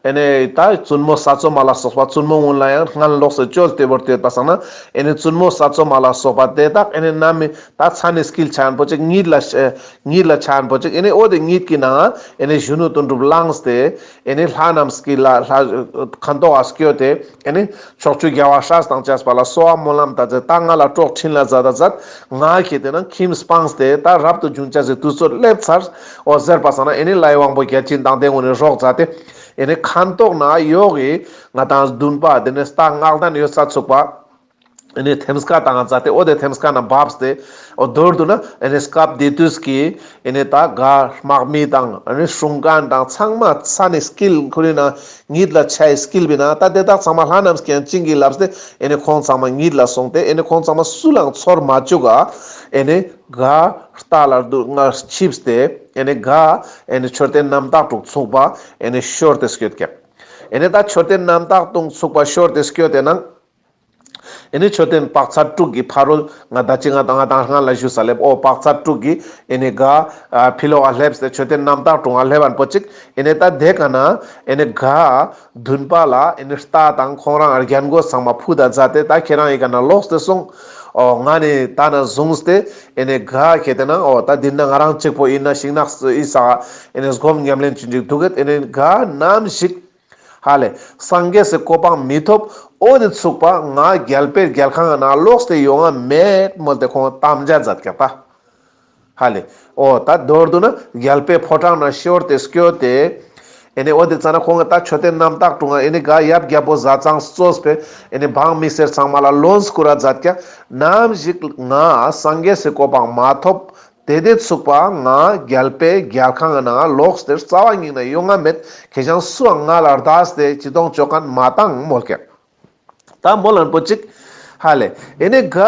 ཨེ་ནི་ད་བཙུན་མོ་ས་འཚོ་མ་ལ་སོགས་པ་བཙུན་མོ་གུན་ལ་ཡང་སྔན་ལོགས་སུ་བཅོལ་ཏེ་བོར་ཏེ་ཡོད་པ་སང་ན་ཨེ་ནི་བཙུན་མོ་ས་འཚོ་མ་ལ་སོགས་པ་དེ་དག་ཨེ་ནི་ནམ་མི་ད་ཚ་ནི་སྐྱིལ་ཆ་ཡན་པོ་ཅིག་གཉིད་ལ་གཉིད་ལ་ཆ་ཡན་པོ་ཅིག་ཨེ་ནི་འོ་དེ་གཉིད་ཀྱི་ནང་ཨེ་ནི་གཞོན་ནུ་དོན་གྲུབ་ལངས་ཏེ། ཨེ་ནི་ལྷ་རྣམས་ཀྱི་ལ་ལྷ་ཁ་མདོག་ག་སྐྱོད་དེ་ཨེ་ནི་ཕྱོགས་བཅུའི་རྒྱལ་བ་སྲས་དང་བཅས་པ་ལ་གསོལ་བ་སྨོན་ལམ་མཛད་དེ་ད་ང་ལ་གྲོགས་འཕྲིན་ལས་མཛད་ད་མཛད་ང་ཁེ་ཏེ་ན་ཁྱིམ་སྤངས་ཏེ་ད་རབ་ཏུ་བྱུང་ཅེས་སི་དུས་ཚོད་སླེབས་ཚར་འོ་ཟེར་པ་སང་ན་ཨེ་ནི་ལྷའི་དབང་པོ་བརྒྱ་བྱིན་དང་དེ་གུན་ནི་རོགས་མཛད་དེ་ཨེ་ནི་ཁ་མདོག་ན་ཡོག་གི་ང་དང་འདུན་པ་དེ་ནི་རྟ་བསྔགས་ལྡན་ཡོད་ས་ཚུགས་པ། ཨེ་ནི་ཐེམ་སྐས་བཏང་ང་མཛད་དེ་འོ་དེ་ཐེམ་སྐས་ནང་བབས་ཏེ་འོ་མདོར་བསྡུ་ན་ཨེ་ནི་སྐབས་དེ་དུས་ཀྱི་ཨེ་ནི་ད་ག་དམག་མི་དང་ཨེ་ནི་སྲུང་མཁན་དང་ཚང་མ་ཚ་ནི་སྐྱིལ་ཁུ་རི་ན་གཉིད་ལ་ཆའི་སྐྱིལ་བི་ན་ད་དེ་དག་ཚང་མ་ལྷ་རྣམས་ཀྱིས་ཡང་བྱིན་གྱིས་བརླབས་ཏེ་ཨེ་ནི་ཁོང་ཚང་མ་གཉིད་ལ་སོང་སྟེ་ཨེ་ནི་ཁོང་ཚང་མ་སུ་ལའང་ཚོར་མ་བཅུག་ག་ཨེ་ནི་ག་རྟ་ལ་འདུག་ང་ཆིབས་ཏེ་ཨེ་ནི་ག་ཨེ་ནི་མཆོད་རྟེན་རྣམ་དག་དྲུག་ཚུགས་པ་ཨེ་ནི་ཤོར་ཏེ་སྐྱོད་ཀྱག་ཨེ་ནི་ད་མཆོད་རྟེན་རྣམ་དག་དྲུག་ཚུགས་པ་ཤོར་ཏེ་སྐྱོད་དེ་ནང་། ཨེ་ནི་མཆོད་རྟེན་དཔག་ཚད་དྲུག་གི་ཕ་རོལ་ང་ད་ཅི་ང་དང་ང་དང་སྔ་ལ་ཞུས་ས་ལེབ་འོ་དཔག་ཚད་དྲུག་གི་ཨེ་ནི་ག་ཨ་ཕི་ལོག་ག་སླེབས་ཏེ་མཆོད་རྟེན་རྣམ་དག་དྲུག་ག་སླེབས་པ་པོ་ཅིག་ཨེ་ནི་ད་དེ་ག་ན་ཨེ་ནི་ག་འདུན་པ་ལ་ཨེ་ནི་རྟ་དང་ཁོང་རང་རྒྱལ་མགོ་ཚང་མ་ཕུད་ད་མཛད་དེ་ད་ཁྱེད་རང་ཨི་ག་ན་ལོགས་ཏེ་སོང་། འོ་ང་ནི་ད་ན་བཟུང་སྟེ་ཨེ་ནི་ག་ཁེ་ཏེ་ན་འོ་ད་འདི་ན་ང་རང་གཅིག་པོ་ཨི་ན་ཤིང་ནགས་སུ་ཨི་ས་ཨེ་ནི་སྒོམ་ཉམས་ལེན་ཅི་འཇུག་འདུག་གེད་ཨེ་ནི་ག་ནམ་ཞིག་ཧ་ལེ། སངས་རྒྱས་སི་གོ་འཕང་མི་ཐོབ། འོ་དེ་ཚུགས་པ་ང་རྒྱལ་པོའི་རྒྱལ་ཁང་ནང་ལོགས་ཏེ་ཡོང་ང་མེད་མོལ་ཏེ་ཁོང་དམ་བཅའ་མཛད་ཀྱག་ད། ཧ་ལེ། འོ་ད་མདོར་བསྡུ་ན་རྒྱལ་པོའི་ཕོ་བྲང་ནང་ཤོར་ཏེ་སྐྱོད་དེ། ཨེ་ནེ་འོ་དེ་ཙ་ན་ཁོང་གི་ད་མཆོད་རྟེན་རྣམ་དག་དྲུང་ང་ཨེ་ནེ་ག་ཡབ་རྒྱལ་པོ་བཟའ་ཚང་གཙོས་པའི་ཨེ་ནེ་འབངས་མི་སེར་ཚང་མ་ལ་ལོན་སྐུར་ར་མཛད་ཀྱག། ནམ་ཞིག་ང་སངས་རྒྱས་སི་གོ་འཕང་མ་ཐོབ། དེ་དེ་ཚུགས་པ་ང་རྒྱལ་པོའི་རྒྱལ་ཁང་ནང་ལོགས་ཏེ་རྩ་བ་ཉིད་ནས་ཡོང་ང་མེད། ཁྱེད་ཅག་སུའང་ང་ལ་རྡས་ཏེ་ཅི་གཏོང་ཅོ་མཁན་མ་བཏང་མོལ་ཀྱག། ད་མོལ་ལན་པོ་ཅིག། ཧ་ལེ། ཨེ་ནེ་ག་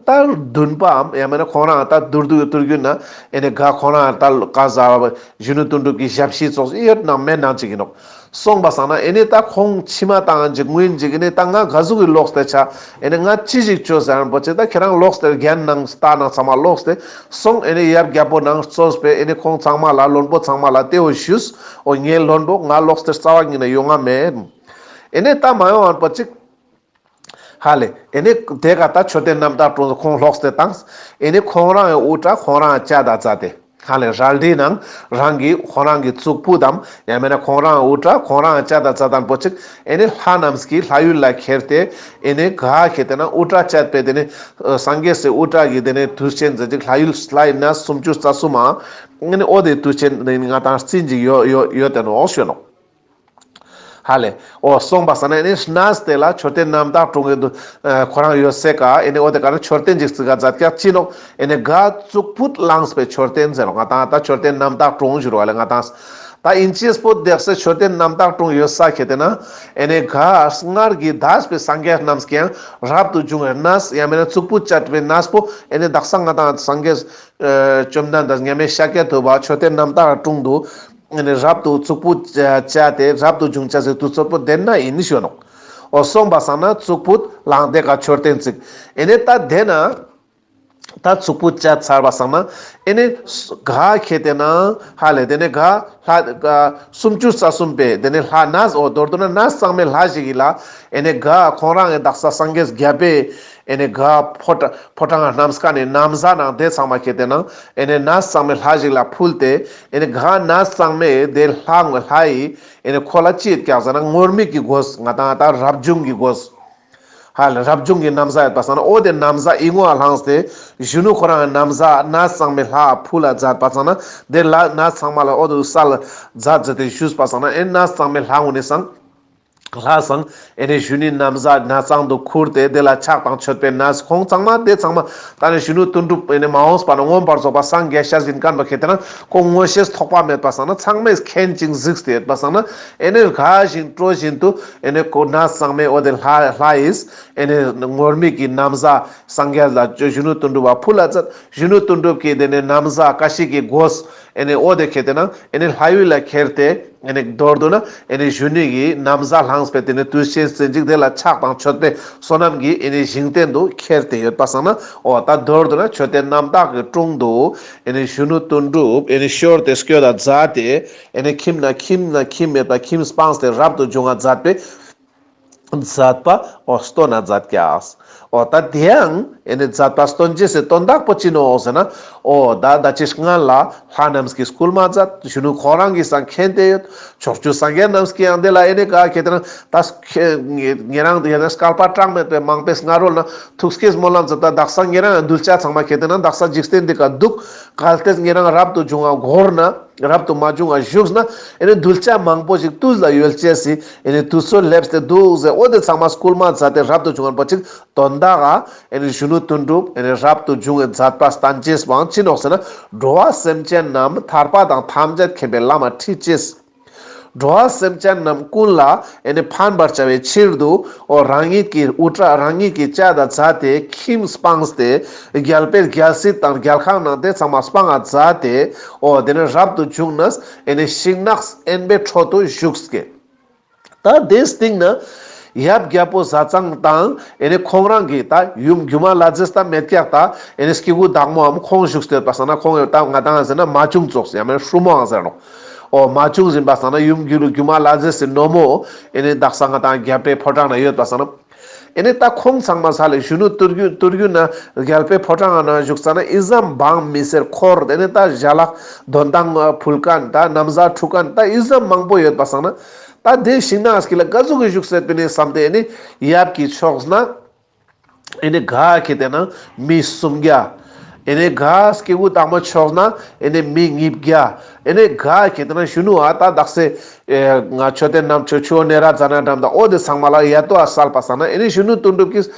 ད་འདུན་པའམ་ཡང་མེད་ན་ཁོང་རང་ད་དུར་དུ་དུར་རྒྱུ་ན་ཨེ་ནེ་ག་ཁོང་རང་ད་ག་ཟ་བ་གཞོན་ནུ་དོན་གྲུབ་ཀྱི་ཞབས་ཕྱི་ཙོགས་ཡོད་ནང་མེད་ནང་ཅིག་ཡིན་ནོག། སོང་པ་སང་ན་ཨེ་ནེ་ད་ཁོང་ཕྱི་མ་བཏང་ཅིག་སྔོན་ཅིག་ཨེ་ནེ་ད་ང་ག་ཟུག་གི་ལོགས་ཏེ་ཆ། ཨེ་ནེ་ང་ཅི་ཞིག་ཅོ་ཟེར་ན་པོ་ཅིག་ད་ཁྱེད་རང་ལོགས་ཏེ་རྒན་ནང་རྟ་ནང་ཚང་མ་ལོགས་ཏེ་སོང་། ཨེ་ནེ་ཡབ་རྒྱལ་པོ་ནང་གཙོས་པའི་ཨེ་ནེ་ཁོང་ཚང་མ་ལ་བློན་པོ་ཚང་མ་ལ་དེའོ་ཞུས། འོ་ངའི་བློན་པོ་ང་ལོགས་ཏེ་རྩ་བ་ཉིད་ནས་ཡོང་ང་མེད། ཨེ་ནེ་ད་མ་ཡོང་བར་པོ་ཅིག། ཧ་ལེ། ཨེ་ནེ་དེ་ག་ད་མཆོད་རྟེན་རྣམ་དག་དྲུང་ཁོང་ལོགས་ཏེ་བཏང་། ཨེ་ནེ་ཁོང་རང་ཡང་དབུ་སྐྲ་ཁོང་རང་ཡང་བཅད་ད་མཛད་དེ། ཧ་ལེ་རལ་གྲི་ནང་རང་གི་ཁོང་རང་གི་གཙུག་ཕུད་དམ་ཡང་མེད་ན་ཁོང་རང་དབུ་སྐྲ་ཁོང་རང་ཡང་བཅད་ད་མཛད་དང་པོ་ཅིག། ཨེ་ནེ་ལྷ་རྣམས་ཀྱི་ལྷ་ཡུལ་ལ་ཁྱེར་ཏེ་ཨེ་ནེ་ག་ཁྱེར་ཏེ་ན་དབུ་སྐྲ་བཅད་པའི་དེ་ནེ་སངས་རྒྱས་སི་དབུ་སྐྲ་གི་དེ་ནེ་དུས་ཆེན་ཟེར་ཅིག་ལྷ་ཡུལ་ལྷའི་གནས་སུམ་ཅུ་རྩ་གསུམ་མ་ཨེ་ནེ་འོ་དེ་དུས་ཆེན་ནི་ང་དང་རྩིས་ཅིག་ཡོད་ཡོད་ཡོད་དེ་ནོག་ཞུ་ནོག། ཧ་ལེ། འོ་སོང་པ་སང་ན་ཨེ་ནེ་གནས་དེ་ལ་མཆོད་རྟེན་རྣམ་དག་དྲུང་གི་འདུ་ཁོ་རང་ཡོད་སའི་ཀ་ཨེ་ནེ་འོ་དེ་ཀ་ན་མཆོད་རྟེན་ཅིག་བརྩིགས་ཀ་མཛད་ཀྱག་ཅི་ནོག། ཨེ་ནེ་ག་གཙུག་ཕུད་བླངས་པའི་མཆོད་རྟེན་ཟེར་རོ་ང་དང་ད་མཆོད་རྟེན་རྣམ་དག་དྲུང་ཞུ་རོ་ཧ་ལེ་ང་དང་། ད་ཨིན་ཅི་སྤོ་དེག་སའི་མཆོད་རྟེན་རྣམ་དག་དྲུང་ཡོད་ས་ཁྱེར་ཏེ་ན་ཨེ་ནེ་ག་སྔར་གྱི་འདས་པའི་སངས་རྒྱས་རྣམས་ཀྱང་རབ་ཏུ་བྱུང་བའི་གནས་ཡང་མེད་ན་གཙུག་ཕུད་བཅད་པའི་གནས་པོ་ཨེ་ནེ་དག་ས་ང་དང་སངས་རྒྱས་བཅོམ་ལྡན་འདས་མཉམ་མེད་ཤཱཀྱ་ཐུབ་པ་མཆོད་རྟེན་རྣམ་དག་དྲུང་དུ། ཨེ་ནེ་རབ་ཏུ་གཙུག་ཕུད་བཅད་དེ་རབ་ཏུ་བྱུང་བྱ་ཟེར་དུས་ཚོད་པོ་དེ་ན་ཡིན་ཞུ་ནོག། འོ་སོང་པ་སང་ན་གཙུག་ཕུད་བླངས་དེ་ཀ་མཆོད་རྟེན་བརྩིགས། ཨེ་ནེ་ད་དེ་ན་ད་གཙུག་ཕུད་བཅད་ཚར་བ་སང་ན་ཨེ་ནེ་ག་ཁྱེར་ཏེ་ན་ཧ་ལེ་དེ་ནེ་ག་ལྷ་ག་སུམ་ཅུ་རྩ་གསུམ་པའི་དེ་ནེ་ལྷ་གནས་འོ་མདོར་བསྡུ་ན་གནས་གཙང་མའི་ལྷ་ཞིག་གི་ལ་ཨེ་ནེ་ག་ཁོང་རང་གི་དག་ས་སངས་རྒྱས་བརྒྱད་པའི་ཨེ་ནེ་ག་ཕོ་བྲང་ཕོ་བྲང་ནམ་མཁའ་ནི་ན་བཟའ་ནང་དེ་ཚང་མ་ཁྱེར་ཏེ་ན་ཨེ་ནེ་གནས་གཙང་མའི་ལྷ་ཞིག་ལ་ཕུལ་ཏེ་ཨེ་ནེ་ག་གནས་གཙང་མའི་དེ་ལྷ་ལྷ་ཡི་ཨེ་ནེ་ཁོ་ལ་ཅི་ཡོད་ཀྱག་ཟེར་ན་ངུར་སྨྲིག་གི་གོས་ང་དང་ད་རབ་བྱུང་གི་གོས། ཧ་ལེ་རབ་བྱུང་གི་ན་བཟའ་ཡོད་པ་སང་ན་འོ་དེ་ན་བཟའ་ཨི་ངོ་ཨ་ལྷངས་ཏེ་གཞོན་ནུ་ཁོ་རང་ན་བཟའ་གནས་གཙང་མའི་ལྷ་ཕུལ་ལ་མཛད་པ་སང་ན་དེ་ལ་གནས་ཚང་མ་ལ་འོ་དེ་སལ་མཛད་མཛད་དེ་ཞུས་པ་སང་ན་ཨེ་གནས་གཙང་མའི་ལྷ་ངུ་ནི་སང་། ལྷ་སང་ཨེ་ནེ་གཞོན་ནུའི་ན་བཟའ་གནས་གཙང་དུ་ཁུར་ཏེ་དེ་ལ་ཕྱག་དང་མཆོད་པའི་གནས་ཁོང་ཚང་མ་དེ་ཚང་མ་ད་ནི་གཞོན་ནུ་དོན་གྲུབ་ཨེ་ནེ་མ་འོངས་པ་ན་མངོན་པར་རྫོགས་པ་སངས་རྒྱས་ཤེས་ཡིན་མཁན་པ་ཁྱེར་ཏེ་ན་ཁོང་མངོན་ཤེས་ཐོགས་པ་མེད་པ་སང་ན་ཚང་མས་མཁྱེན་ཅིང་གཟིགས་ཏེ་ཡོད་པ་སང་ན་ཨེ་ནེ་དགའ་བཞིན་སྤྲོ་བཞིན་དུ་ཨེ་ནེ་ཁོ་གནས་གཙང་མའི་འོ་དེ་ལྷ་ལྷ་ཡིས་ཨེ་ནེ་ངུར་སྨྲིག་གི་ན་བཟའ་སངས་རྒྱས་ལ་གཞོན་ནུ་དོན་གྲུབ་པ་ཕུལ་ལ་མཛད། གཞོན་ནུ་དོན་གྲུབ་ཀྱིས་དེ་ནེ་ན་བཟའ་ཀ་ཤི་ཀའི་གོས་ཨེ་ནེ་འོ་དེ་ཁྱེར་ཏེ་ན་ཨེ་ནེ་ལྷ་ཡུལ་ལ་ཁྱེར་ཏེ། ཨེ་ནེ་མདོར་བསྡུ་ན་ཨེ་ནེ་གཞོན་ནུ་གི་ན་བཟའ་བླངས་པའི་དེ་ནེ་དུས་ཆེན་ཟིན་ཅིག་དེ་ལ་ཕྱག་དང་མཆོད་པའི་བསོད་ནམས་ཀྱི་ཨེ་ནེ་ཞིང་རྟེན་དུ་ཁྱེར་ཏེ་ཡོད་པ་སང་ན་འོ་ད་མདོར་བསྡུ་ན་མཆོད་རྟེན་རྣམ་དག་གི་དྲུང་དུ་ཨེ་ནེ་གཞོན་ནུ་དོན་གྲུབ་ཨེ་ནེ་ཤོར་ཏེ་སྐྱོད་ད་མཛད་དེ་ཨེ་ནེ་ཁྱིམ་ན་ཁྱིམ་ན་ཁྱིམ་མེད་པ་ཁྱིམ་སྤངས་ཏེ་རབ་ཏུ་བྱུང་བ་མཛད་པའི་མཛད་པ་འོ་སྟོན་ན་མཛད་ཀྱག། འོ་ད་དེ་ཡང་ཨེ་ནེ་མཛད་པ་སྟོན་ཅེས་སི་དོན་དག་པོ་ཅི་ནོག་ཟེར་ན། འོ་ད་ད་ཅི་སྔན་ལ་ལྷ་རྣམས་ཀྱིས་སྐུལ་མ་མཛད། གཞོན་ནུ་ཁོ་རང་གིས་སང་མཁྱེན་ཏེ་ཡོད། ཕྱོགས་བཅུའི་སངས་རྒྱས་རྣམས་ཀྱིས་ཡང་དེ་ལ་ཨེ་ནེ་ག་ཁྱེར་ཏེ་ན་ད་ཉེ་རང་དེ་ཡང་བསྐལ་པ་གྲངས་མེད་པའི་མང་པོའི་སྔ་རོལ་ན་ཐུགས་བསྐྱེད་སྨོན་ལམ་མཛད་ད་དག་ས་ཉེ་རང་གདུལ་བྱ་ཚང་མ་ཁྱེར་ཏེ་ན་དག་ས་འཇིག་རྟེན་འདི་ཀ་འདུག། གལ་ཏེ་ཉེ་རང་རབ་ཏུ་བྱུང་བ་འགོར་ན། རབ་ཏུ་མ་བྱུང་བ་བཞུགས་ན་ཨེ་ནེ་གདུལ་བྱ་མང་པོ་ཞིག་དུས་ལ་ཡོལ་ཅེས་སི་ཨེ་ནེ་དུས་ཚོད་སླེབས་ཏེ་འདུག་ཟེར་འོ་དེ་ཚང་མ་སྐུལ་མ་མཛད་དེ་རབ་ཏུ་བྱུང་བ་པོ་ཅིག་དོན་དག་ག་ཨེ་ནེ་གཞོན་ནུ་དོན་གྲུབ་ཨེ་ནེ་རབ་ཏུ་བྱུང་བའི་མཛད་པ་བསྟན་ཅེས་པའང་ཅི་ནོག་ཟེར་ན། འགྲོ་བ་སེམས་ཅན་རྣམས་ཐར་པ་དང་ཐམས་ཅད་མཁྱེན་པའི་ལམ་ལ་ཁྲིད་ཅེས། འགྲོ་བ་སེམས་ཅན་རྣམས་ཀུན་ལ་ཨེ་ནེ་ཕན་པར་བྱ་བའི་ཕྱིར་དུ་འོ་རང་ཉིད་ཀྱི་དབུ་སྐྲ་རང་ཉིད་ཀྱིས་བཅད་ད་མཛད་དེ་ཁྱིམ་སྤངས་ཏེ་རྒྱལ་པོའི་རྒྱལ་སྲིད་དང་རྒྱལ་ཁང་ནང་དེ་ཚང་མ་སྤང་ང་མཛད་དེ་འོ་དེ་ནེ་རབ་ཏུ་བྱུང་ནས་ཨེ་ནེ་ཤིང་ནགས་དབེན་པའི་ཁྲོད་དུ་བཞུགས་ཀྱག། ད་དེའི་སྟེང་ན་ཡབ་རྒྱལ་པོ་བཟའ་ཚང་དང་ཨེ་ནེ་ཁོང་རང་གི་ད་ཡུམ་སྒྱུ་མ་ལྷ་མཛེས་ད་མེད་ཀྱག། ད་ཨེ་ནེ་སྐྱེ་དགུ་བདག་མོའམ་ཁོང་བཞུགས་ཏེ་ཡོད་པ་སང་ན་ཁོང་ད་ང་དང་ཟེར་ན་མ་ཆུང་ཙོགས་ཡང་མེད་ན་ཧྲུལ་མོའང་ཟེར་ནོག། འོ་མ་ཆུང་ཟིན་པ་སང་ན་ཡུམ་སྒྱུ་སྒྱུ་མ་ལྷ་མཛེས་སི་ནོ་མོ་ཨེ་ནེ་དག་ས་ང་དང་རྒྱལ་པོའི་ཕོ་བྲང་ན་ཡོད་པ་སང་ན། ཨེ་ནེ་ད་ཁོང་ཚང་མ་ས་ལེ་གཞོན་ནུ་དོན་གྲུབ་དོན་གྲུབ་ན་རྒྱལ་པོའི་ཕོ་བྲང་ན་བཞུགས་ས་ན་ཨི་ཙམ་འབངས་མི་སེར་འཁོར་ཨེ་ནེ་ད་ཞལ་ལག་དོན་ཏང་ཕུལ་མཁན་ད་ན་བཟའ་འཁྲུ་མཁན་ད་ཨི་ཙམ་མང་པོ་ཡོད་པ་སང་ན། ད་དེ་ཤིང་ནགས་ཀྱི་ལ་ག་ཟུག་གི་བཞུགས་སྲིད་པ་ནི་བསམ་སྟེ་ཨེ་ནེ་ཡབ་ཀྱི་ཕྱོགས་ན་ཨེ་ནེ་ག་ཁྱེར་ཏེ་ན་མི་སུམ་བརྒྱ་ ཨེ་ནེ་ག་སྐྱེ་དགུ་དང་པོ་ཕྱོགས་ན་ཨེ་ནེ་མི་ཉིས་བརྒྱ། ཨེ་ནེ་ག་ཁེ་ཏེ་ན་གཞོན་ནུ་ཨ་ད་དག་ས་ཨེ་ང་མཆོད་རྟེན་ནམ་མཆོད་ཆུ་བོ་ནེ་ར་ཛ་ན་འགྲམ་དང་འོ་དེ་ཚང་མ་ལ་ཡ་ཏོ་ཨ་སལ་པ་སང་ན་ཨེ་ནེ་གཞོན་ནུ་དོན་གྲུབ་ཀྱིས་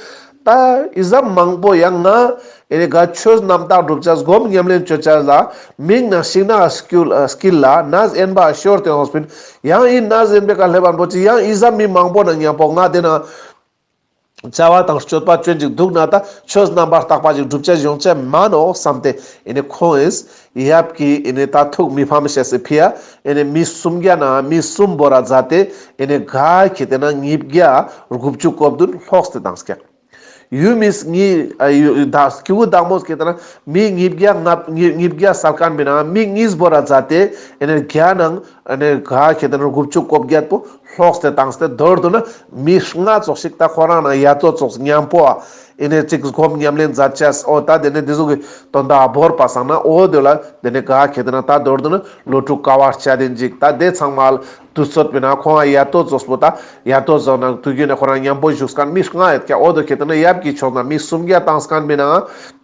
ད་ཨི་ཟ་མང་པོ་ཡང་ང་ཨེ་ནེ་ག་ཆོས་རྣམ་དག་སྒྲུབ་ཅེས་སྒོམ་ཉམས་ལེན་ཅོ་ཅེས་ལ་མིག་ནང་ཤིང་ནགས་སྐྱིལ་ཨ་སྐྱིལ་ལ་ནས་དབེན་པ་ཤོར་ཏེ་ཡོངས་པིན། ཡང་ཨི་ནས་དབེན་པའི་ཀ་སླེབས་པ་པོ་ཅིག་ཡང་ཨི་ཟ་མི་མང་པོ་ན་མཉམ་པོ་ང་དེ་ན་བྱ་བ་དང་སྤྱོད་པ་ཅོན་ཅིག་འདུག་ན་ད་ཆོས་རྣམ་པར་དག་པ་ཅིག་སྒྲུབ་ཅེས་ཡོང་ཅེས་མ་ནོག་བསམ་སྟེ་ཨེ་ནེ་ཁོང་ངིས་ཡབ་ཀྱི་ཨེ་ནེ་ད་ཐུགས་མི་ཕམ་ཤེས་སི་ཕི་ཡ་ཨེ་ནེ་མི་སུམ་བརྒྱ་ན་མི་སུམ་བོར་ར་མཛད་དེ་ཨེ་ནེ་ག་ཁེ་ཏེ་ན་ཉིས་བརྒྱ་དགུ་བཅུ་གོ་བདུན་ལྷོགས་ཏེ་བཏང་སྐྱག། ཡུལ་མི་ཉིས་ཨ་ཡུལ་ད་སྐྱེ་དགུ་དང་པོ་ཁེ་ཏེ་ན་མི་ཉིས་བརྒྱ་ལྔ་ཉིས་ཉིས་བརྒྱ་སལ་མཁན་པའི་ནང་མི་གཉིས་བོར་ར་མཛད་དེ་ཨེ་ནེ་བརྒྱ་ནང་ཨེ་ནེ་ག་ཁེ་ཏེ་ན་དགུ་བཅུ་གོ་བརྒྱད་པོ་ལྷོགས་ཏེ་བཏང་སྟེ་མདོར་བསྡུ་ན་མི་ལྔ་ཙོགས་ཤིག་ད་ཁོ་རང་ན་ཡ་ཏོ་ཙོགས་མཉམ་པོ་ཨ་ཨེ་ནེ་ཅིག་སྒོམ་ཉམས་ལེན་མཛད་ཅེས་འོ་ད་དེ་ནེ་དེ་ཟུག་གི་དོན་དག་བོར་པ་སང་ན་འོ་དེ་ལ་དེ་ནེ་ག་ཁེ་ཏེ་ན་ད་མདོར་བསྡུ་ན་ལོ་དྲུག་དཀའ་བ་སྤྱད་དེ་ཅིག་ད་དེ་ཚང་མ་དུས་ཚོད་པའི་ནང་ཁོང་ང་ཡ་ཏོ་ཙོགས་པོ་ད་ཡ་ཏོ་ཙོགས་ནང་དུས་རྒྱུན་ནེ་ཁོ་རང་མཉམ་པོ་བཞུགས་མཁན་མི་ལྔ་ཡོད་ཀྱག། འོ་དོ་ཁེ་ཏེ་ན་ཡབ་ཀྱི་ཕྱོགས་ན་མི་སུམ་བརྒྱ་བཏང་མཁན་པའི་ནང་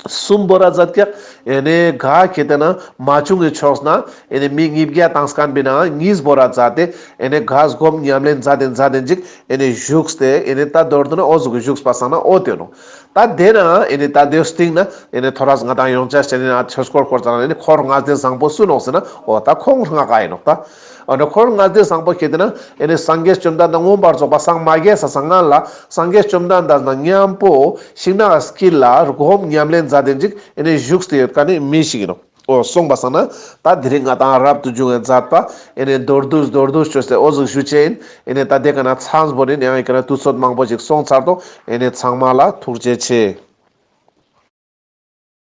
གསུམ་བོར་ར་མཛད་ཀྱག། ཨེ་ནེ་ག་ཁེ་ཏེ་ན་མ་ཆུང་གི་ཕྱོགས་ན་ཨེ་ནེ་མི་ཉིས་བརྒྱ་བཏང་མཁན་པའི་ནང་གཉིས་བོར་ར་མཛད་དེ་ཨེ་ནེ་ག་སྒོམ་ཉམས་ལེན་མཛད་དེ་མཛད་དེ་ཅིག་ཨེ་ནེ་བཞུགས་ཏེ་ཨེ་ནེ་ད་མདོར་བསྡུ་ན་འོ་ཟུག་གི་བཞུགས་པ་སང་ན་འོ་དེ་ནོག། ད་དེ་ན་ཨེ་ནེ་ད་དེའི་སྟེང་ན་ཨེ་ནེ་ཐོ་རས་ང་དང་ཡོང་ཅེས་ཅན་ན་ཆོས་འཁོར་འཁོར་ཙ་ན་ཨེ་ནེ་འཁོར་ལྔ་སྡེ་བཟང་པོ་སུ་ནོག་ཟེར་ན་འོ་ད་ཁོང་ལྔ་ཀ་ཨིན་ནོག་ད། འོ་ན་འཁོར་ལྔ་སྡེ་བཟང་པོ་ཁེ་ཏེ་ན་ཨེ་ནེ་སངས་རྒྱས་བཅོམ་ལྡན་འདས་མངོན་པར་རྫོགས་པ་སངས་མ་རྒྱས་ས་སྔ་ལ་སངས་རྒྱས་བཅོམ་ལྡན་འདས་དང་མཉམ་པོ་ཤིང་ནགས་དཀྱིལ་ལ་སྒོམ་ཉམས་ལེན་མཛད་དེ་ཅིག་ཨེ་ནེ་བཞུགས་ཏེ་ཡོད་མཁན་ནི་མི་ཞིག་ཨིན་ནོག། འོ་སོང་པ་སང་ན་ད་དེ་རིང་ང་དང་རབ་ཏུ་བྱུང་བའི་མཛད་པ་ཨེ་ནེ་མདོར་བསྡུས་མདོར་བསྡུས་ཅོས་ཏེ་འོ་ཟུག་ཞུ་ཅེས་ཨིན། ཨེ་ནེ་ད་དེ་ཀ་ན་མཚམས་བོར་ཨིན། ཡང་ཨེ་ཀ་ན་དུས་ཚོད་མང་པོ་ཞིག་སོང་ཚར་ཏོ། ཨེ་ནེ་ཚང་མ་ལ་ཐུགས་རྗེ་ཆེ།